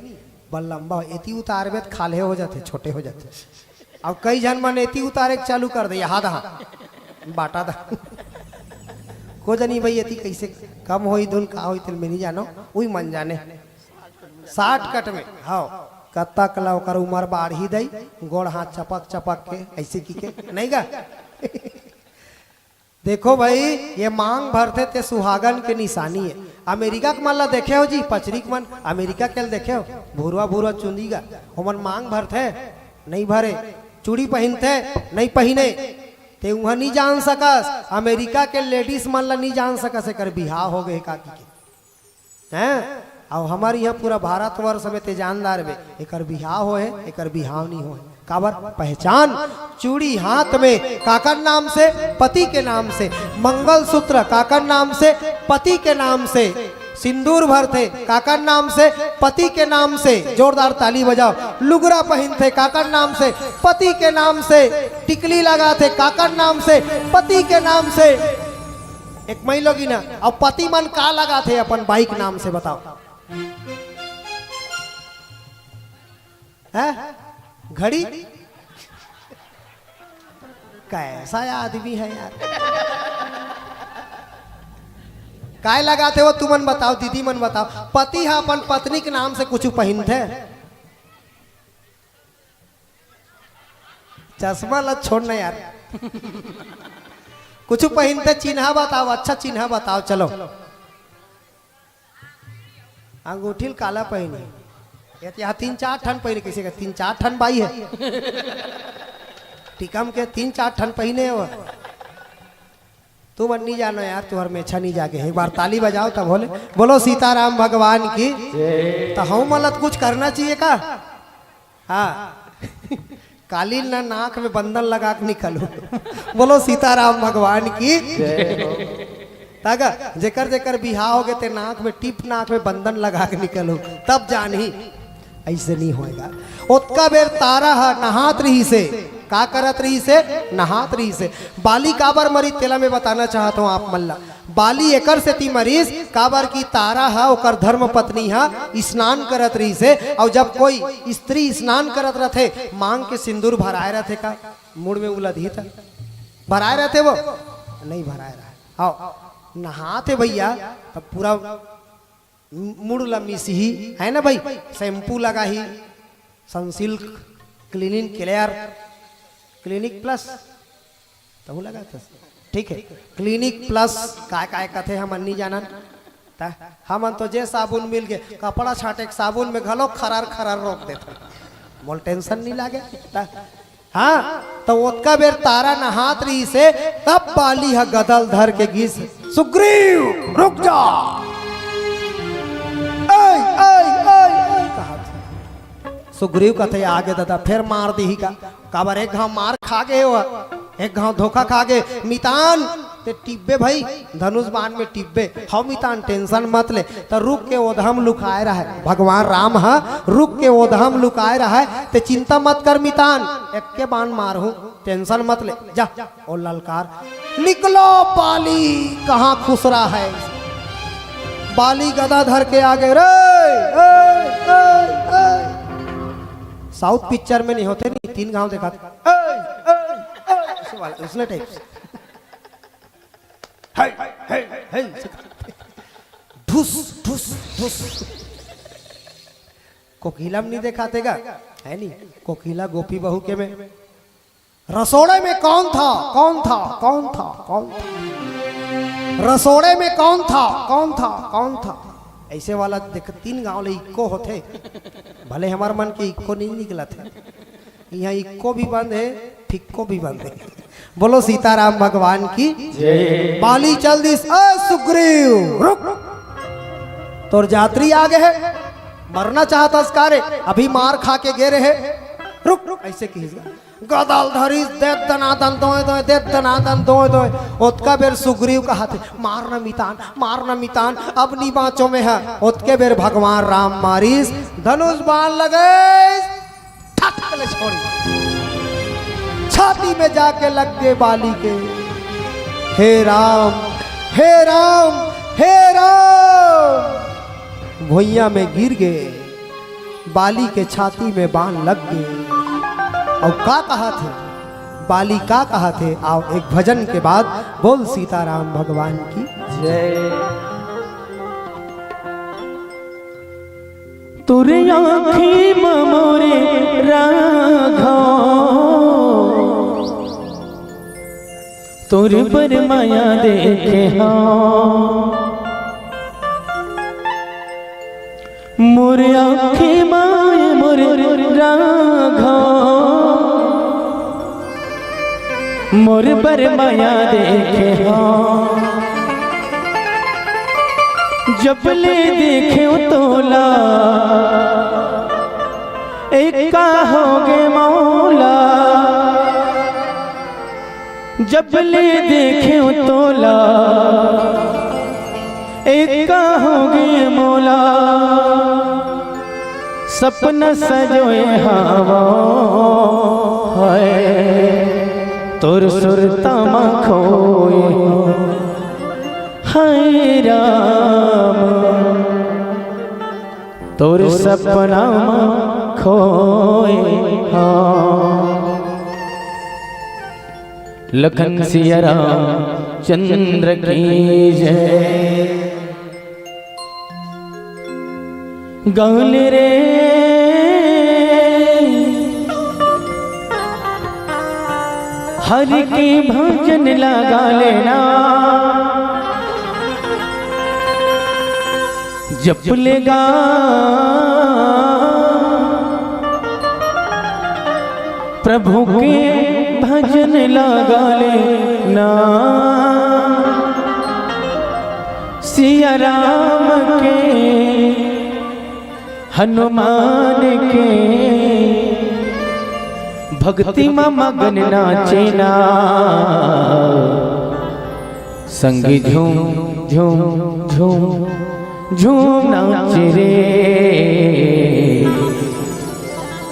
बल लंबा हो, एती उतारबे त खाल्हे हो जाथे, छोटे हो जाथे। अब कई झन मन एती उतारे के चालू कर दे, यहाँ दहा, बाटा दहा। को जनी भाई एती कैसे कम होई धुन का होई तेल में नहीं जानो, उही मन जाने। शॉर्टकट में, हाँ, कत्ता कला ओकर उम्र बाढ़ी दई, गोड़ हाथ चपक चपक के, ऐसे की के, नहीं गा? देखो भाई, ये मांग भरथे ते सुहागन के निशानी है। अमेरिका के मन ला देखे हो जी, पचरी के मन, अमेरिका के ल देखे हो, भुरवा भुरवा चुंदी गा, ओमन मांग भरथे, नहीं भरे, चूड़ी पहिनथे, नहीं पहिने, ते उहाँ नहीं जान सकस, अमेरिका के लेडीज मन ला नहीं जान सकस, एकर बिहाव हो गए का की के। हैं? अउ हमर इहाँ पूरा भारतवर्ष में ते जानदार बे, एकर बिहाव होहे, एकर बिहाव नहीं होहे। काबर? पहचान, चूड़ी हाथ में, काकर नाम से? पति के नाम से। मंगलसूत्र काकर नाम से? पति के नाम से। सिंदूर भरथे काकर नाम से? पति के नाम से। जोरदार ताली बजाओ। लुगरा पहिनथे काकर नाम से? पति के नाम से। टिकली लगाथे काकर नाम से? पति के नाम से। एक मई लोगिन ह, अब पति मन का लगाथे अपन बाइक नाम से, बताओ। हैं? घड़ी? कैसा आदमी है यार? काय लगाथे वो तुमन बताओ, दीदी मन बताओ। पति ह अपन पत्नी के नाम से कुछ पहिनथे? चश्मा ला छोड़ ना यार। कुछ पहिनथे, चिन्हा बताओ, अच्छा चिन्हा बताओ, चलो। अंगूठी ल काला पहिने? ये तो यहाँ तीन चार ठन पहिने, किसी का तीन चार ठन बाई है। टिकम के तीन चार ठन पहिने हो। तुमन नहीं जानो यार, तुहर मेछा नहीं जागे। एक बार ताली बजाओ तब होले। बोलो सीताराम भगवान की। तो हम मतलब कुछ करना चाहिए का? हाँ। काली ना नाक में बंदन लगा के निकलो। बोलो सीताराम भगवान की। तागा जेकर जेकर बिहाव होगे ते नाक में टिप, नाक में बंदन लगा के निकलो, तब जानही। ऐसे नहीं होएगा। ओतका बेर तारा ह नहात रहिसे। का करत रहिसे? नहात रहिसे। बाली काबर मरी तेला मैं बताना चाहत हूँ आप मन ला। बाली एकर सेती मरिस, काबर कि तारा ह, ओकर धर्म पत्नी ह स्नान करत रहिसे। और जब कोई स्त्री स्नान करत रथे, मांग के सिंदूर भराए रथे का? मुड़ में उलदही त भराए रथे वो? नहीं भराए रहा। हाँ, नहात हे भैया, तब पूरा मुड़ ला मिसही, है ना भाई? शैम्पू लगाही, Sunsilk, cleaning clear, clinic plus, तहू लगा था। ठीक है, क्लिनिक प्लस काय काय कथे हमन नहीं जानन। ता हमन तो जे साबुन मिल गए, कपड़ा छाटे के साबुन में घलो खरार खरार रोक देते। मोल टेंशन नहीं लागे। ता हाँ, तो ओतका बेर तारा नहात रहिसे, तब बाली ह गदल धर के गिस, "सुग्रीव, रुक जा।" "ऐ, ऐ, ऐ, ऐ," कहत। सुग्रीव कथे, "आगे दादा, फेर मार दिही का?" काबर एक घाव मार खा गए हो, एक घाव धोखा खा गए। "मितान, ते टिब्बे भाई, धनुष बाण में टिब्बे।" "हव मितान, टेंशन मत ले।" त रुख के ओदहम लुकाए रहय, भगवान राम ह रुख के ओदहम लुकाए रहय। "ते चिंता मत कर मितान, एक्के बाण मारहूं, टेंशन मत ले, जा।" ओ ललकार, "निकलो बाली, कहाँ खुसरा है?" बाली गदा धर के आगे, "रे, ए, ए, ए।" साउथ पिक्चर में नहीं होते नहीं, तीन घाव देखा, "ए, ए, ए," ऐसे वाला, उसने टाइप से। है, है, है, ढुस, ढुस, ढुस। कोकिला में नहीं देखाते गा? है नहीं? कोकिला गोपी बहू के में। "रसोड़े में कौन था? कौन था? कौन था? कौन था? रसोड़े में कौन था? कौन था? कौन था?" ऐसे वाला देख, तीन घाव ले इक्को होथे। भले हमार मन के इक्को नहीं निकलत हे। यहाँ इक्को भी बंद है, फिक्को भी बंद है। बोलो सीताराम भगवान की। जय। बाली चल दिस, "ए सुग्रीव, रुक, तोर जात्री आगे है, मरना चाहत हस का रे? अभी मार खा के गे रहे, रुक।" ऐसे कहिस, गदल धरिस, देत दनादन दोय दोय, देत दनादन दोय दोय। ओतका बेर सुग्रीव कहत हे, "मार न मितान, मार न मितान, अब नी बाँचो में ह।" ओतके बेर भगवान राम मारिस, धनुष बाण लगे, ठक ले छोड़ी। छाती में जाके लग गए बाली के। हे राम, हे राम, हे राम। भुइयां में गिर गए, बाली के छाती में बाण लग गए। और का कहा थे, बाली का कहा थे? आओ एक भजन के बाद बोल सीताराम भगवान की जय। तोर आँखी म मोरे राघव, तोर बर मया देखे हँव। मोर आँखी म मोरे राघव, मोर बर मया देखे हँव। जब ले देखेंव तोला, एका होगे मोला। जब ले देखेंव तोला, एका होगे मोला। सपना सजोए हँव हाय, तोर सुरता म खोए हँव। हाय राम, तोर सपना म खोए हँव। लखन सिया राम चंद्र की जय। गा ले रे हरि के भजन ला गा ले ना, जप ले गा प्रभु के भजन ला गा ले ना। सिया राम के, हनुमान के, भक्ति म मगन नाचे ना। संगी झूम झूम झूम झूम नाचे रे।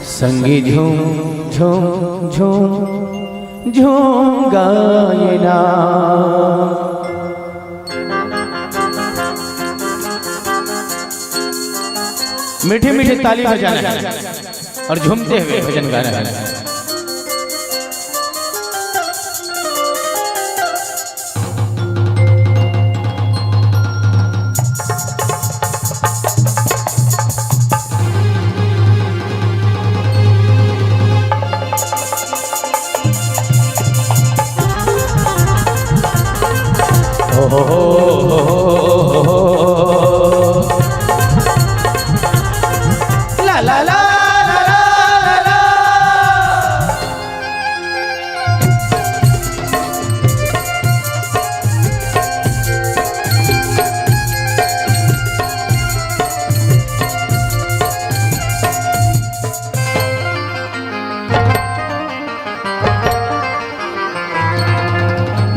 संगी झूम झूम झूम झूम गाए ना। मीठे मीठे ताली बजाना है और झूमते हुए भजन गाना है।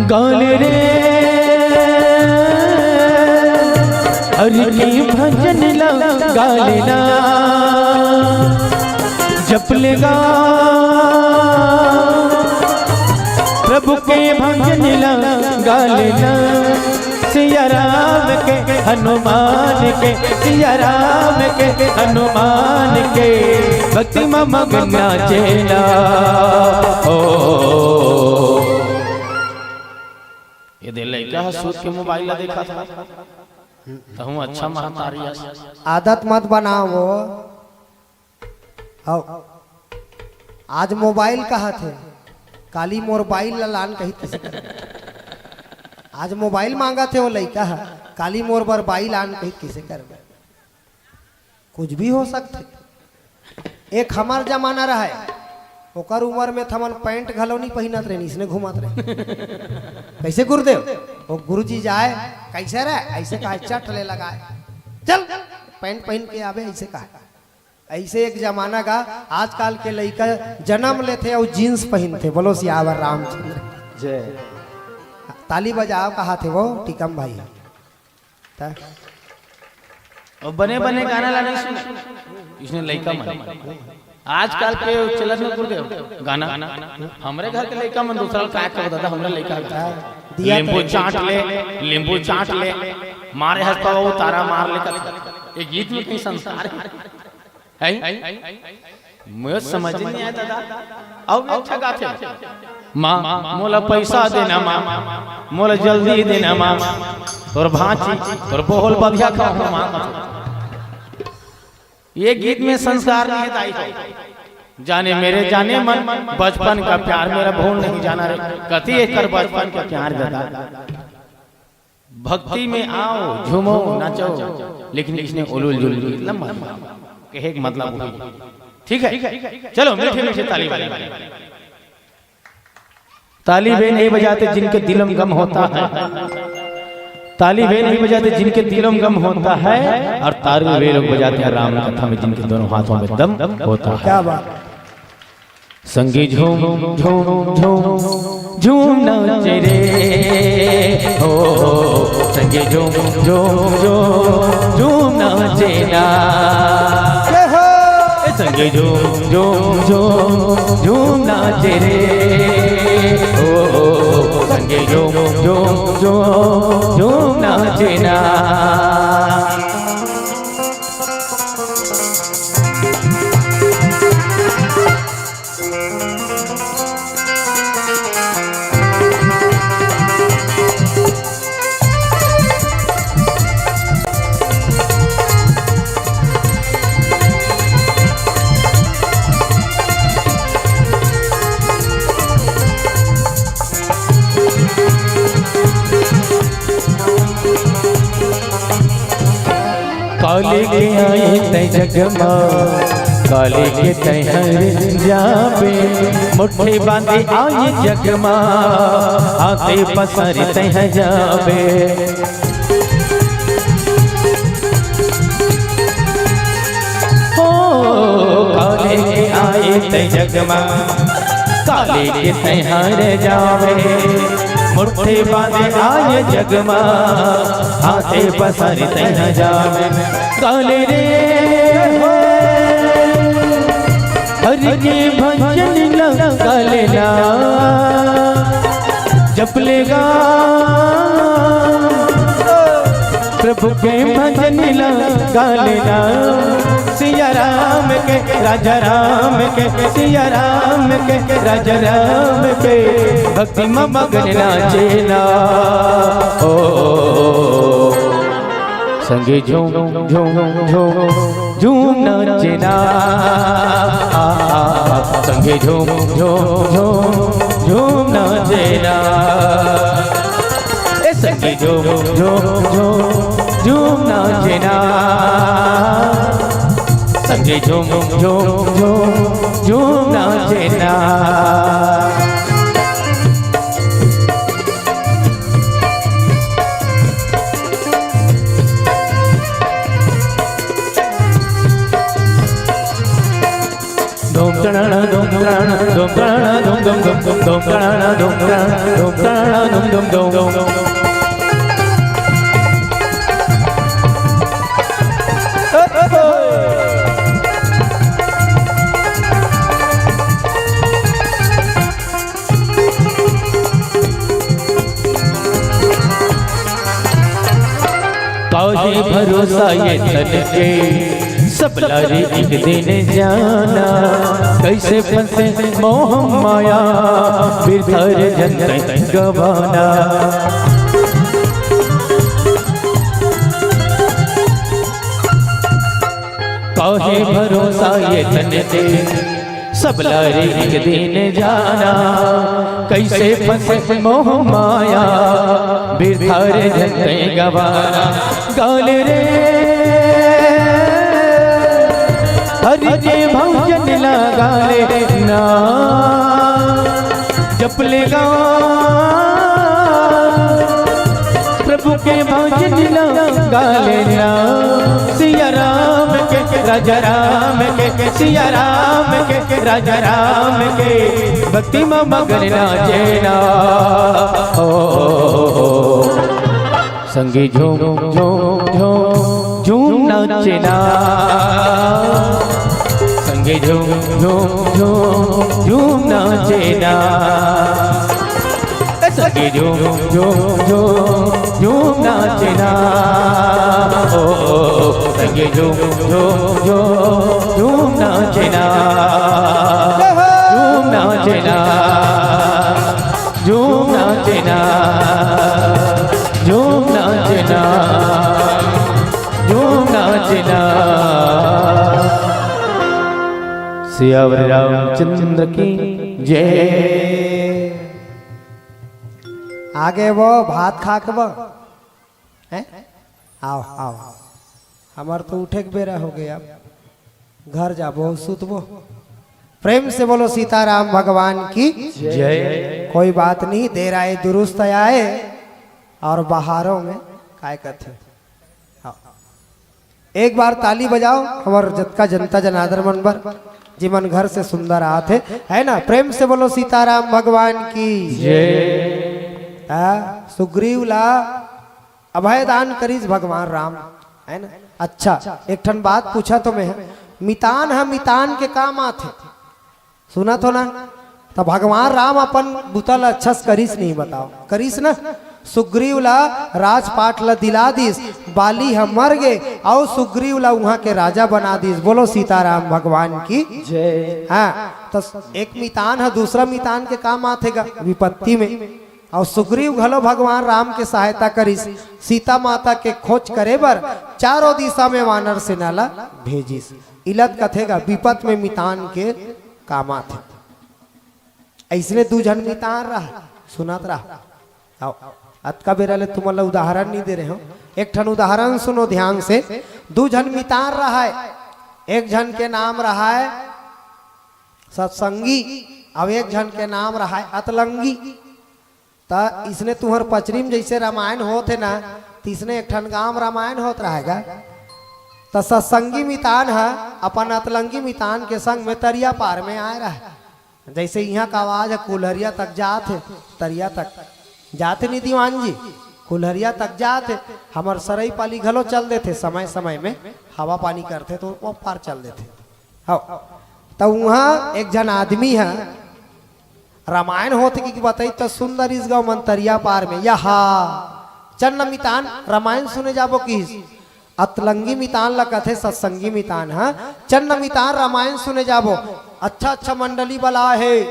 गाल रे, हरि के भजन ला गाल ना, जप ले गा प्रभु के भजन ला गाल ना। सिया राम के, हनुमान के, सिया राम के, हनुमान के, भक्ति म मगन नाचे ना। ओ, ये दे लइका ह सूत के मोबाइल ला देखत हे, तहूँ अच्छा महतारी अस। आदत मत बनाओ। आओ, आज मोबाइल कहत हे, काली मोर बाइल ला लान कही कइसे करबे? आज मोबाइल मांगत हे वो लइका ह, काली मोर बर बाइल आन कही कइसे करबे? कुछ भी हो सकथे। एक हमर जमाना रहय, ओकर उमर में त हमन पैंट घलो नइ पहिनत रहेन, इसने घूमत रहेन। कइसे गुरुदेव? वो गुरुजी जाय, "कइसे रे?" अइसे कहय, चट ले लगाय, "चल, पैंट पहिन के आबे," अइसे कहय। अइसे एक जमाना गा, आजकल के लइका जनम लेथे अउ जींस पहिनथे। बोलो सियावर रामचंद्र। जय। ताली बजाव, कहत हे वो टीकम भाई। त अउ बने बने गाना ला नइ सुने, इसने लइका मन। आजकल के चलत न गुरुदेव गाना, हमरे घर के लइका मन दूसरा ल काय कहो दादा, हमरे लइका ह। हाँ, दिया नींबू तो चाट ले, नींबू चाट ले, मारे हस त वो तारा मार ले कथे। ये गीत में कहीं संस्कार हे? हैं? मोर समझ नइ आय दादा। अउ अच्छा गाथे, "माँ, मोला पैसा देना माँ, मोला जल्दी देना माँ, तोर भांची, तोर बोहल बधिया खाहूँ माँ।" ये गीत में संस्कार नइ हे दाई हो। जाने मेरे जानेमन, बचपन का प्यार मेरा भूल नहीं जाना रे। कति एकर बचपन का प्यार दादा। भक्ति में आओ, झूमो, नाचो, लेकिन इसने उलुल जुलुल गीत ला मत गाओ। कहे के मतलब वही। ठीक है? चलो, मीठे मीठे ताली बजाओ। ताली वे नहीं बजाते जिनके दिलों में गम होता है, ताली वे नहीं बजाते जिनके दिलों में गम होता है, और ताली वे लोग बजाते हैं राम कथा में जिनके दोनों हाथों में दम होता है। क्या बात। संगी झूम झूम झूम झूम नाचे रे, हो, संगी झूम झूम झूम झूम नाचे ना। जय हो। ए, संगी झूम झूम झूम झूम नाचे रे, हो, संगी झूम झूम झूम झूम नाचे ना। काले के आए तै जग मा, काले के तै हर जाबे। मुट्ठी बांधी आए जग मा, हाथे पसारी तै हर जाबे। जगमा काले के तैहार जावे, मुट्ठी बांधे आए जगमा, हाथे पसारी तैहार जावे। काले रे हो, हरि के भजन लगा लेना, जप लेगा प्रभु के भजन लगा लेना। सिया राम के, राजा राम के, सिया राम के, राजा राम के, भक्ति में मगन नाचेना। ओ, संगे झूम झूम झूम झूम नाचेना। आ, आ, आ, संगे झूम झूम झूम झूम नाचेना। ए संगे झूम झूम झूम झूम नाचेना। संगे झूम झूम झूम झूम नाचेना। धूम तड़ाणा धूम तड़ाणा धूम तड़ाणा धूम धूम धूम धूम धूम तड़ाणा धूम तड़ाणा धूम तड़ाणा धूम धूम धूम। काहे भरोसा ये तन के, सब लारे एक दिन जाना। कैसे फंसे मोह माया, बिरथा रे जन तन गवाना। काहे भरोसा ये तन के, सब लारे एक दिन जाना। कैसे फंसे मोह माया, बिरथा रे जन तन गवाना। गाले रे हरि के भजन लगा लेना, जप लेगा प्रभु के भजन लगा लेना। सिया राम के, राजा राम के, सिया राम के, राजा राम के, भक्ति में मगन नाचेना। ओ, संगे झूम झूम झूम झूम नाचेना। संगे झूम झूम झूम झूम नाचेना। संगे झूम झूम झूम झूम नाचेना। ओ, ओ, ओ, संगे झूम झूम झूम झूम नाचेना। झूम नाचेना। झूम नाचेना। झूम नाचेना। झूम नाचेना। सियावर रामचंद्र की जय। आगे वो भात खा के वो, हैं? आओ, आओ। हमार तो उठे के बेरा हो गया, घर जाबो, सुतबो। प्रेम से बोलो सीताराम भगवान की जय। कोई बात नहीं, देर आए दुरुस्त आए, और बहारों में काय कथे। हाँ। एक बार ताली बजाओ, हमर जतका जनता जनार्दन मन बर, जिमन घर से सुंदर आत हे, है ना? प्रेम से बोलो सीताराम भगवान की जय। हाँ, सुग्रीव ला अभय दान करिस भगवान राम, है ना? अच्छा, एक ठन बात पूछा तो मैं, मितान ह मितान के काम आथे, सुनत हो ना? त भगवान राम अपन बुता ल अच्छा से करिस नहीं, बताओ, करिस ना? सुग्रीव ला राजपाट ला दिला दिस, बाली ह मर गे, अउ सुग्रीव ला उहाँ के राजा बना दिस। बोलो सीताराम भगवान की जय। हाँ, त एक मितान ह दूसरा मितान के काम आथे गा विपत्ति में। अउ सुग्रीव घलो भगवान राम के सहायता करिस, सीता माता के खोज करे बर चारों दिशा में वानर सेना ला भेजिस। इलत कथे गा विपत में मितान के काम आथे। अइसने दू झन मितान रहा, सुनत रहा। आओ, अतका बेरा ले तुमन ला उदाहरण नहीं दे रहे हो, एक ठन उदाहरण सुनो ध्यान से। दू झन मितान रहा है, एक झन के नाम रहा है सत्संगी, अउ एक झन के नाम रहा है अतलंगी। त इसने तुहर पचरी में जइसे रामायण होत हे ना, तिसने एक ठन गांव रामायण होत रहा हे गा। त सत्संगी मितान ह अपन अतलंगी मितान के संग में तरिया पार में आए रहय। जइसे इहाँ का आवाज ह कुल्हरिया तक जात हे, तरिया तक जात हे नी दीवान जी, कुल्हरिया तक जात हे। हमर सरई पाली घलो चल देथे, समय समय में हवा पानी करथे त ओ पार चल देथे। हव, त उहाँ एक झन आदमी ह रमायन होत हे कि, कि बतई त सुंदर इस गाँव मन तरिया पार में, यहा चन्न मितान रमायन सुने जाबो किहिस। अतलंगी मितान ला कथे सत्संगी मितान ह, चन्न मितान रमायन सुने जाबो, अच्छा अच्छा मंडली बला हे,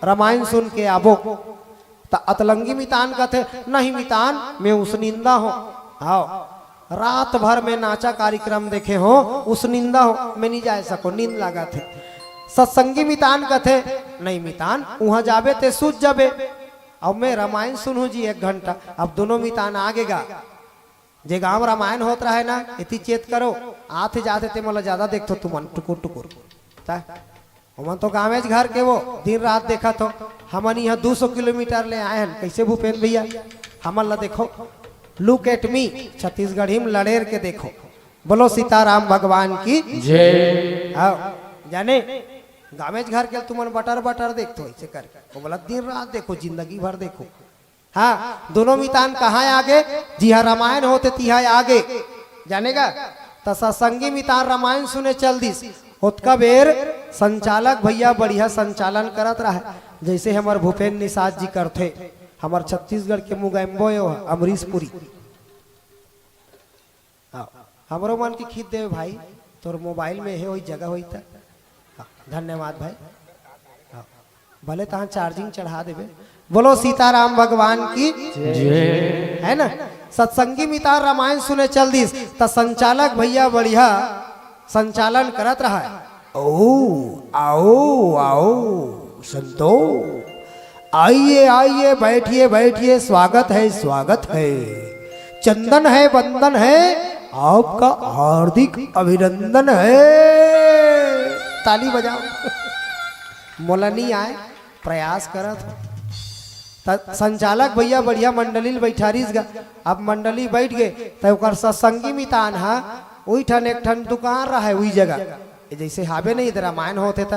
रमायन सुन के आबो। त अतलंगी मितान कथे, नहीं मितान, मैं उसनिंदा हों। हव, रात भर में नाचा कार्यक्रम देखे हों, उसनिंदा हों, मैं नी जाय सकों, नींद लागत हे। सत्संगी मितान कथे, नहीं मितान, उहाँ जाबे ते सूत जाबे, अउ मैं रमायन सुनहूँ जी एक घंटा। अब दूनों मितान आगे गा, जे गाँव रमायन होत रहय ना, एती चेत करो, आथे जाथे ते मोला जादा देखथो तुमन टुकुर टुकुर। त ओमन तो गाँवेच घर के वो, दिन रात देखत हो। हमन इहाँ दू सौ किलोमीटर ले आए हन, कइसे भूपेंद्र भैया? हमन ला देखो, look at me, छत्तीसगढ़ी में लड़ेर के देखो। बोलो सीताराम भगवान की। जय। हव, जाने गाँवेच घर के तुमन बटर बटर देखथो, अइसे करके। ओ बोला दिन रात देखो, जिंदगी भर देखो। हाँ, दूनों मितान कहाँ आगे? जिहाँ रमायन होथे तिहाँ आगे। जाने गा? त सत्संगी मितान रमायन सुने चल दिस। ओतका बेर संचालक भैया बढ़िया संचालन करत रहय, जइसे हमर भूपेंद्र निषाद जी करथे, हमर छत्तीसगढ़ के मुगैम्बो ए, अमरीश पुरी। हाँ, हमरो मन के खींच देवे भाई, तोर मोबाइल में हे, ओही जगह होई त। हाँ, धन्यवाद भाई। हाँ, भले तहाँ charging चढ़ा देबे। बोलो सीताराम भगवान की। जय। है ना? सत्संगी मितान रमायन सुने चल दिस, त संचालक भैया बढ़िया संचालन करत रहय। ओ, आओ, आओ, संतो, आइए, आइए, बैठिए, बैठिए, स्वागत है, स्वागत है। चंदन है, वंदन है, आपका हार्दिक अभिनंदन है। ताली बजाओ। मोला नी आय, प्रयास करत हो। त संचालक भैया बढ़िया मंडली ल बैठारिस गा। अब मंडली बैठ गे, त ओकर सत्संगी मितान ह उही ठन एक ठन दुकान रहय, उही जगह। ए, जइसे हाबे नहीं, इधर रमायन होथे त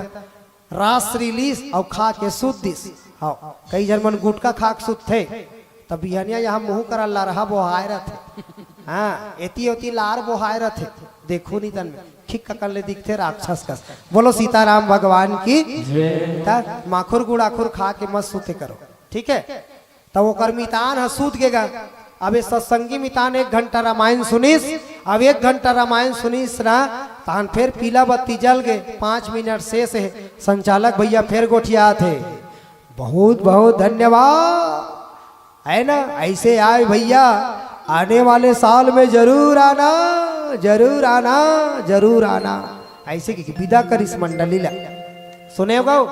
रास रिलीस अउ खा के सूत दिस। हव, कई झन मन गुटखा खा के सूतथे, त बिहनिया यहाँ मुँह करा लरहा बोहाय रथे। हाँ, एती ओती लार बोहाय रथे। देखो नी तन में खिक ककन ले दिखथे राक्षस कस। बोलो सीताराम भगवान की। जय। त माखुर गुड़ाखुर खा के मत सूते करो, ठीक है? त ओकर मितान ह सूत गे गा। अब ए सत्संगी मितान एक घंटा रामायण सुनिस। अब एक घंटा रामायण सुनिस ना, तहन फेर पीला बत्ती जल गे, पाँच मिनट शेष हे। संचालक भैया फेर गोठियात हे, बहुत बहुत धन्यवाद, है ना? ऐसे आए भैया, आने वाले साल में जरूर आना, जरूर आना, जरूर आना। ऐसे कि विदा करिस मंडली ला। सुने हो गो?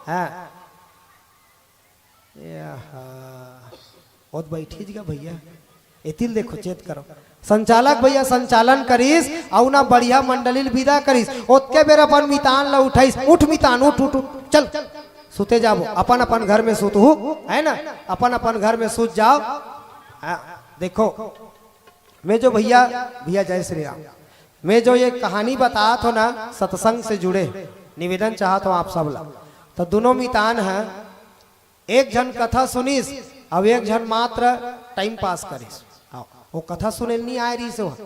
हाँ। याहा। ओत बैठिस गा भैया। एतिल देखो, चेत करो। संचालक भैया संचालन करिस, अउ ना बढ़िया मंडली ल विदा करिस। ओतके बेर अपन मितान ल उठाइस, "उठ मितान, उठ, उठ, उठ, चल, सुते जाबो, अपन अपन घर में सुतहू, है ना? अपन अपन घर में सुत जाओ।" हाँ, देखो, मैं जो भैया, भैया जय श्री राम, मैं जो ये कहानी बतात हो ना, सत्संग से जुड़े, निवेदन चाहत हो आप सब ला, तो दोनों मितान है, एक झन कथा सुनिस, अउ एक झन मात्र टाइम पास करिस। हाँ, वो कथा सुने ल नी आय रिहिस, वो,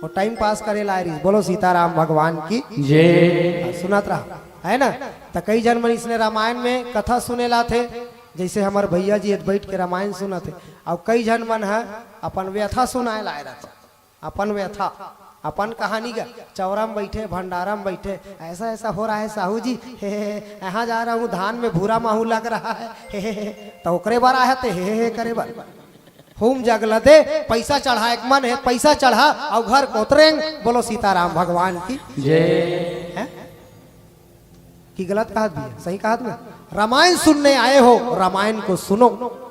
वो टाइम पास करे ल आय रिहिस। बोलो सीताराम भगवान की। जय। हाँ, सुनत रहा, है ना? त कई झन मन इसने रामायण में कथा सुने ल आथे, जइसे हमर भैया जी एद बैठ के रामायण सुनत हे, अउ कई झन मन ह अपन व्यथा सुनाए ल आए रथे। अपन व्यथा, अपन कहानी गा, चौरा में बैठे, भंडारा में बैठे, "ऐसा ऐसा हो रहा है साहू जी, हे, हे, हे, यहाँ जा रहा हूँ, धान में भूरा माहू लग रहा है, हे, हे, हे।" त ओकरे बर आए हे ते हे, हे, हे करे बर। हूम जग ल दे, पैसा चढ़ा, एक मन हे, पैसा चढ़ा, अउ घर कोतरेंग, बोलो सीताराम भगवान की। जय। हैं? कि गलत कहत भैया? सही कहत ना? रामायण सुनने आए हो, रामायण को सुनो।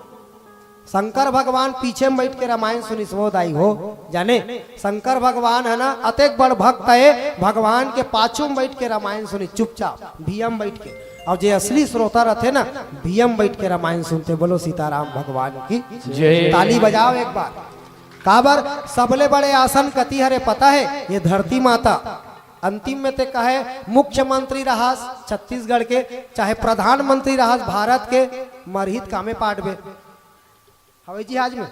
शंकर भगवान पीछे में बैठ के रामायण सुनिस वो दाई हो, जाने शंकर भगवान है ना, अतेक बड़ भक्त है, भगवान के पाछू में बैठ के रामायण सुनिस चुपचाप, भैया में बैठ के। अउ जे असली श्रोता रथे ना, भैया में बैठ के रामायण सुनथे। बोलो सीताराम भगवान की। जय। ताली बजाओ एक बार। काबर? सबले बड़े आसन कति हरे पता हे? ये धरती माता। अंतिम में ते कहे, मुख्यमंत्री रहस छत्तीसगढ़ के, चाहे प्रधानमंत्री रहस भारत के, मरही त कामे पाटबे? हवाई जहाज में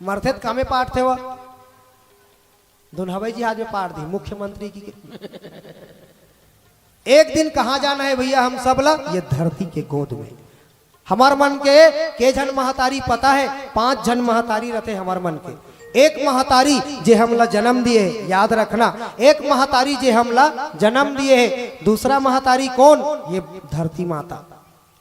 मरथे त कामे पाटथे वो? धुन हवाई जहाज में पाट दी मुख्यमंत्री की के। एक दिन कहाँ जाना है भैया हम सब ला? ये धरती के गोद में। हमर मन के के झन महतारी पता है? पांच झन महतारी रथे हमर मन के। एक महतारी जे हमला जन्म दिए, याद रखना, एक महतारी जे हमला जन्म दिए है। दूसरा महतारी कौन? ये धरती माता।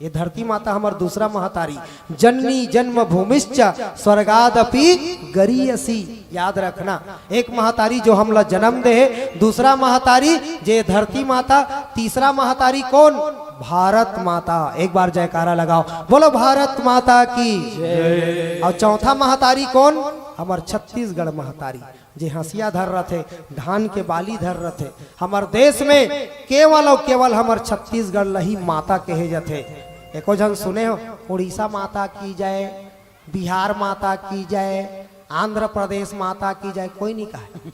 ये धरती माता हमर दूसरा महतारी। जननी जन्मभूमिश्च स्वर्गादपि गरीयसी। याद रखना, एक महतारी जो हमला जन्म दे हे, दूसरा महतारी जे धरती माता, तीसरा महतारी कौन? भारत माता। एक बार जयकारा लगाओ, बोलो भारत माता की। और चौथा महतारी कौन? हमर छत्तीसगढ़ महतारी, जे हंसिया धर रथे, धान के बाली धर रथे। हमर देश में केवल और केवल हमर छत्तीसगढ़ लही माता कहे जथे। एको झन सुने हो, उड़ीसा माता की जय, बिहार माता की जय, आंध्र प्रदेश माता की जय, कोई नहीं कहे।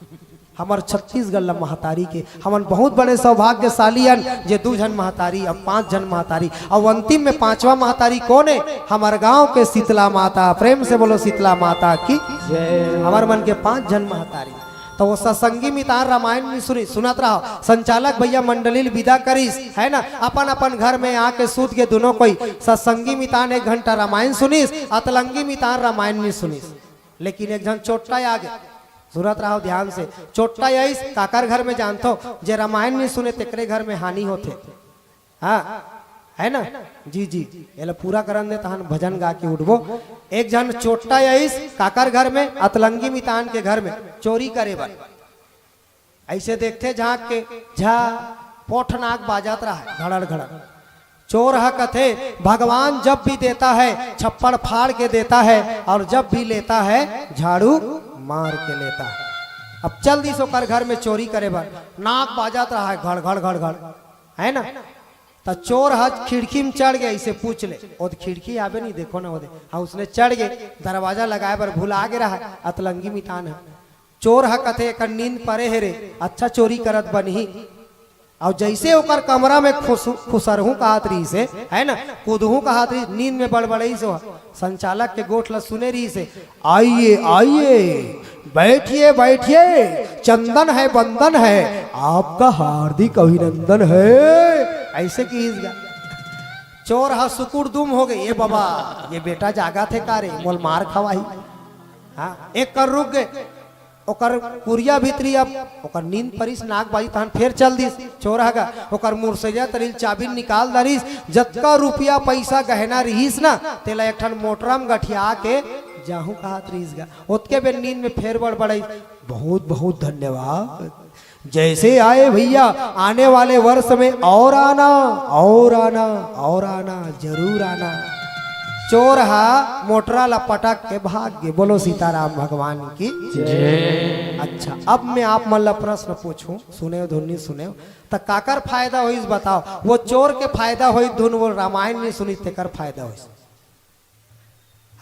हमर छत्तीसगढ़ ल महतारी के, हमन बहुत बड़े सौभाग्यशाली हन, जे दू झन महतारी, अब पांच झन महतारी, और अंतिम में पांचवा महतारी कौन है? हमर गांव के शीतला माता। प्रेम से बोलो शीतला माता की। हमर मन के पांच झन महतारी। तो वो सत्संगी मितान रामायण नहीं सुनी, सुनत रहो। संचालक भैया मंडली ल विदा करिस, है ना, अपन अपन घर में आके सूत के दोनों कोई। सत्संगी मितान एक घंटा रामायण सुनिस, अतलंगी मितान रामायण नहीं सुनिस। लेकिन एक झन चोट्टा आ गए, सुनत रहो ध्यान से। चोट्टा आइस, काकर घर में जानथो, जे रामायण नहीं सुने तेकरे घर में हानि होथे। हाँ, है ना? जी जी, एला पूरा करन दे, तहन भजन गा के उठबो। एक झन चोट्टा आइस काकर घर में? अतलंगी मितान के घर में चोरी करे बर। ऐसे देखथे झांक के, झा, पोठ नाक बाजत रहा है, घड़ड़ घड़ड़। चोर ह कथे, भगवान जब भी देता है छप्पड़ फाड़ के देता है, और जब भी लेता है झाड़ू मार के लेता है। अब चल दिस ओकर घर में चोरी करे बर, नाक बाजत रहा है घड़ घड़ घड़ घड़, है ना? त चोर ह खिड़की में चढ़ गए, इसे पूछ ले, ओद खिड़की आबे नहीं, देखो ना ओदे। हाँ, उसने चढ़ गए, दरवाजा लगाए बर भुला गे रहा है, अतलंगी मितान है। चोर ह कथे, "एकर नींद परे हे रे, अच्छा चोरी करत बनही।" अउ जैसे ओकर कमरा में खुस-, खुसरहूं कहत रहिस हे, है ना, कूदहूं कहत रहिस, नींद में बड़बड़ाइस ओ ह। संचालक के गोठ ल सुने रहिस हे, "आइए, आइए, बैठिए, बैठिए, चंदन है, बंदन है, आपका हार्दिक अभिनंदन है।" ऐसे किहिस गा। चोर ह सुकुड़ दुम हो गए, "ए बाबा, ये बेटा जागथे का रे, मोला मार खवाही।" हाँ, एक कर रुक गए। ओकर कुरिया भीतरी अब ओकर नींद परिस, नाक बाजी, तहन फेर चल दिस चोर ह गा। ओकर मुरसरिया तरी ले चाबी निकाल डारिस, जतका रुपया पैसा गहना रिहिस ना, तेला एक ठन मोटरा म गठिया के जाहूं कहत रिहिस गा। ओतके बेर नींद में फेर बड़बड़ाइस, "बहुत बहुत धन्यवाद, जैसे आए भैया, आने वाले वर्ष में और आना, और आना, और आना, जरूर आना।" चोर हा मोटरा ला पटक के भाग गे। बोलो सीताराम भगवान की। जय। अच्छा, अब मैं आप मन ला प्रश्न पूछूं, सुनेव धुन नहीं सुनेव, त काकर फायदा होइस बताओ? वो चोर के फायदा होइस धुन, वो रामायण नहीं सुनिस तेकर फायदा होइस।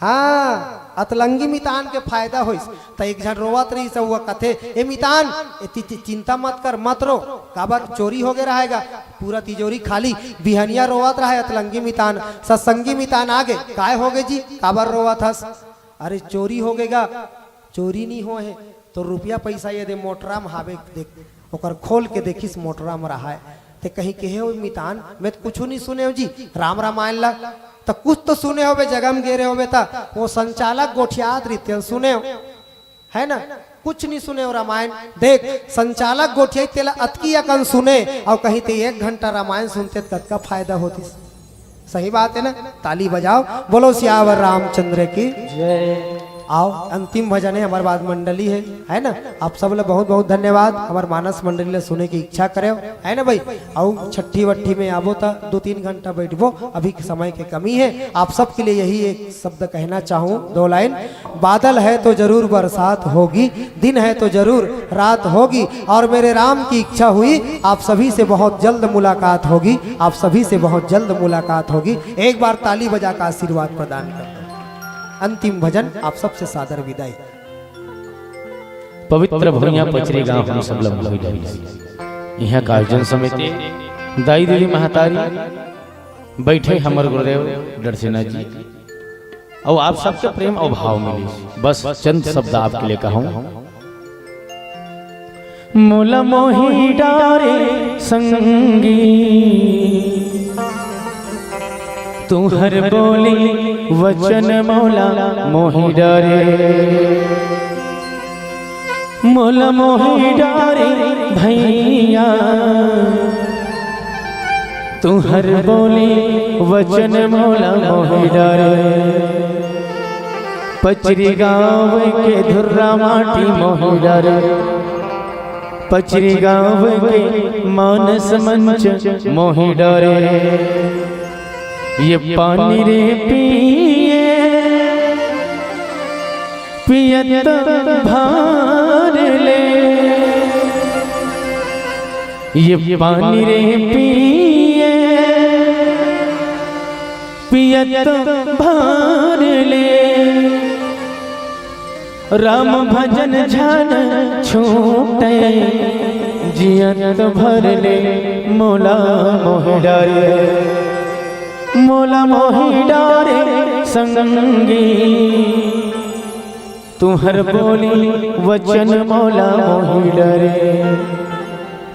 हाँ, अतलंगी मितान के फायदा होइस। त एक झन रोवत रहिस, वो कथे, "ए मितान, ए ति-, ति-, चिंता मत कर, मत रो, काबर चोरी हो गे रहा हे गा, पूरा तिजोरी खाली।" बिहनिया रोवत रहा हे अतलंगी मितान, सत्संगी मितान आ गे, "काय हो गे जी, काबर रोवत हस?" "अरे चोरी हो गे गा।" "चोरी नहीं हो हे, तो रुपया पैसा ये दे, मोटरा म हावे, देख।" ओकर खोल के देखिस, मोटरा म रहा हे। ते कहीं कहे, "ओ मितान, मैं तो कुछू नहीं सुनेव जी राम रामायण ला।" त कुछ तो सुने होबे, जगह म गे रहे होबे, त वो संचालक गोठियात रहिस तेन सुनेव, है ना? कुछ नहीं सुनेव रामायण। देख, संचालक गोठियाई तेला अतकी अकन सुने, अउ कहीं ते एक घंटा रामायण सुनते त कतका फायदा होतिस। सही बात है ना? ताली बजाओ, बोलो सियावर रामचंद्र की। जय। आओ, अंतिम भजन है, हमर बाद मंडली है, है ना? आप सब ला बहुत बहुत धन्यवाद, हमर मानस मंडली ला सुने की इच्छा करे, है ना भाई? अउ छट्ठी वट्ठी में आबो त दो तीन घंटा बैठबो, अभी के समय के कमी है। आप सबके लिए यही एक शब्द कहना चाहूँ, दो लाइन। बादल है तो जरूर बरसात होगी, दिन है तो जरूर रात होगी, और मेरे राम की इच्छा हुई, आप सभी से बहुत जल्द मुलाकात होगी, आप सभी से बहुत जल्द मुलाकात होगी। एक बार ताली बजा का आशीर्वाद प्रदान कर दो। अंतिम भजन, आप सबसे सादर विदाई। पवित्र भुइयां पचरी गांव हम सब ला मोहि डारिस। इहां का आयोजन समिति, दाई दीदी महतारी, बैठे हमर गुरुदेव डरसेना जी, अउ आप सबके प्रेम अउ भाव मिलिस। बस चंद शब्द आपके लिए कहूं। मोला मोहि डारे संगी, तुंहर बोली वचन मोला मोहि डारे। मोला मोहि डारे भैया, तुंहर बोली वचन मोला मोहि डारे। पचरी गांव के धुर्रा माटी मोहि डारे, पचरी गांव के मानस मंच मोहि डारे। ये पानी रे पिए पियत भार ले, ये पानी रे पिए पियत भार ले, राम भजन झन छूटे जियत भर ले। मोला मोहि डारे, मोला मोहि डारे संगी, तुंहर बोली वचन मोला मोहि डारे,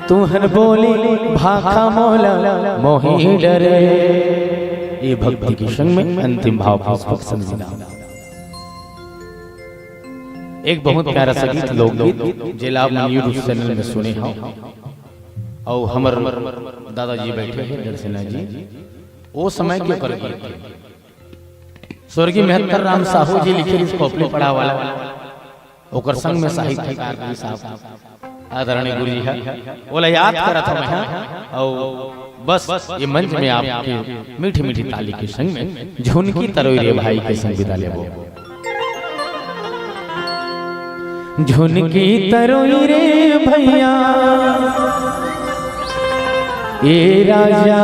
तुंहर बोली भाखा मोला मोहि डारे। ये भक्ति के संग में अंतिम भाव पुष्पक संग विराम। एक बहुत प्यारा सा गीत, लोकगीत, जेला आप मन YouTube चैनल में सुने हो, अउ हमर दादाजी बैठे हैं, डरसेना जी, वो समय के ऊपर गीत। स्वर्गीय मेहत्तर राम साहू जी लिखे रिहिस खोपली पड़ा वाला, ओकर संग में साहित्यकार भी साहब आदरणीय गुरु जी है, ओला याद करत हूँ मैं, हाँ। अउ बस ये मंच में आपके मीठी मीठी ताली के संग में झुनकी तरोई रे भाई के संग विदा लेबो। झुनकी तरोई रे भैया, ए राजा,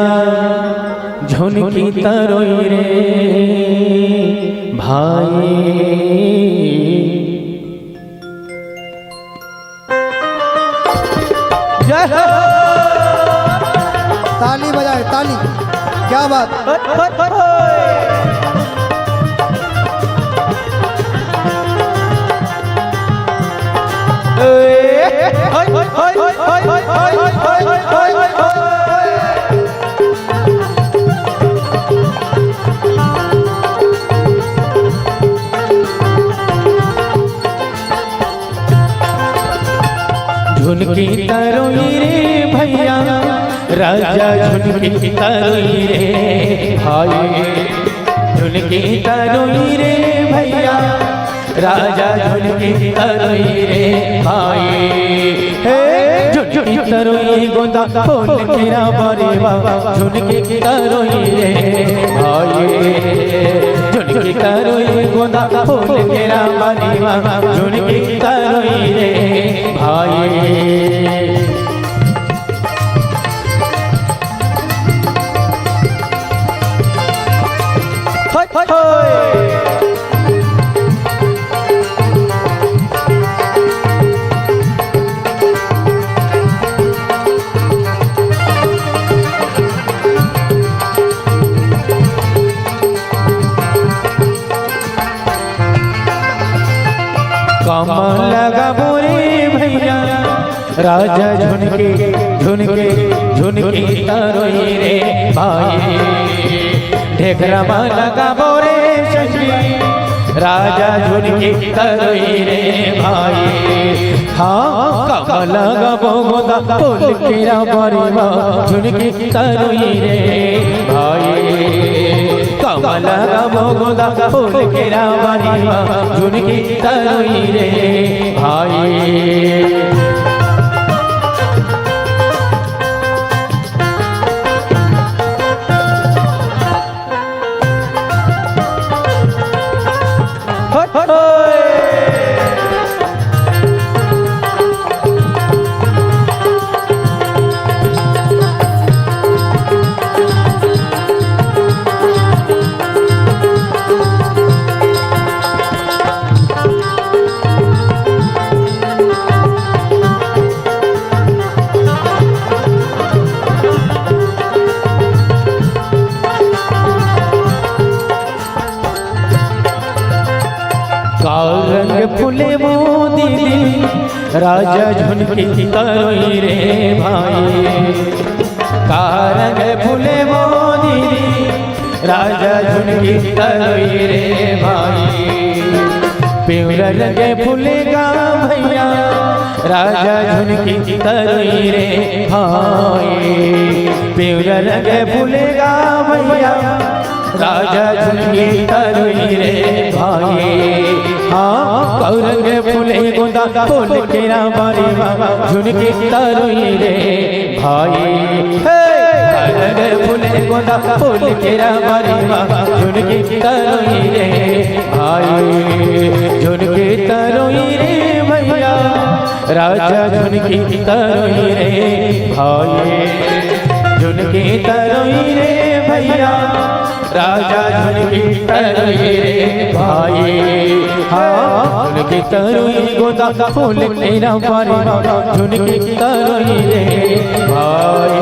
झुनकी तरोई रे भाई। जय हो। ताली बजाए, ताली। क्या बात। झुनकी तरोई रे भैया, राजा झुनकी तरोई रे भाई। झुनकी तरोई रे भैया, राजा झुनकी तरोई रे भाई। हे झुनकी तरोई गोंदा फूल केरा बारी मा, झुनकी तरोई रे भाई। झुनकी तरोई गोंदा फूल केरा बारी मा, झुनकी तरोई रे भाई। कमल लगाबो रे भैया, राजा झुनके, झुनके, झुनके तरोई रे भाई। ढेखरा मा लगाबो रे संगी, राजा झुनके तरोई रे भाई। हाँ, कमल लगाबो गोंदा फूल केरा बारी मा, झुनके तरोई रे भाई। कमल लगाबो गोंदा फूल केरा बारी मा, झुनके तरोई रे भाई। राजा झुनकी तरोई रे भाई, का रंग फूले वो दीदी। राजा झुनकी तरोई रे भाई, पिवरा रंग फूले गा भैया। राजा झुनकी तरोई रे भाई, पिवरा रंग फूले गा भैया। राजा झुनकी तरोई रे भाई, हाँ, कौरंग फूले गोंदा फूल केरा बारी मा, झुनकी तरोई रे भाई। हे, कौरंग फूले गोंदा फूल केरा बारी मा, झुनकी तरोई रे भाई, झुनकी तरोई रे भैया। राजा झुनकी तरोई रे भाई, झुनकी तरोई रे भैया। राजा झुनकी तरोई रे भाई, हाँ, झुनकी तरोई गोंदा फूल केरा बारी मा, झुनकी तरोई रे भाई,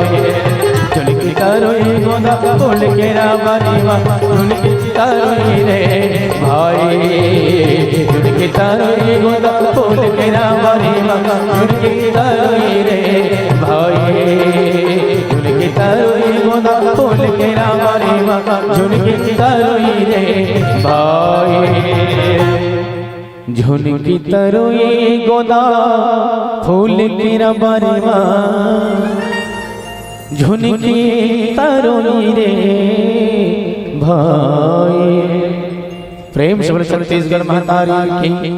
झुनकी तरोई गोंदा फूल केरा बारी मा, झुनकी तरोई रे भाई, झुनकी तरोई गोंदा फूल केरा बारी मा, झुनकी तरोई रे भाई, झुनकी तरोई गोंदा फूल केरा बारी मा, झुनकी तरोई रे भाई, झुनकी तरोई गोंदा फूल केरा बारी मा, झुनकी तरोई रे भाई। प्रेम से बोले छत्तीसगढ़ महतारी की।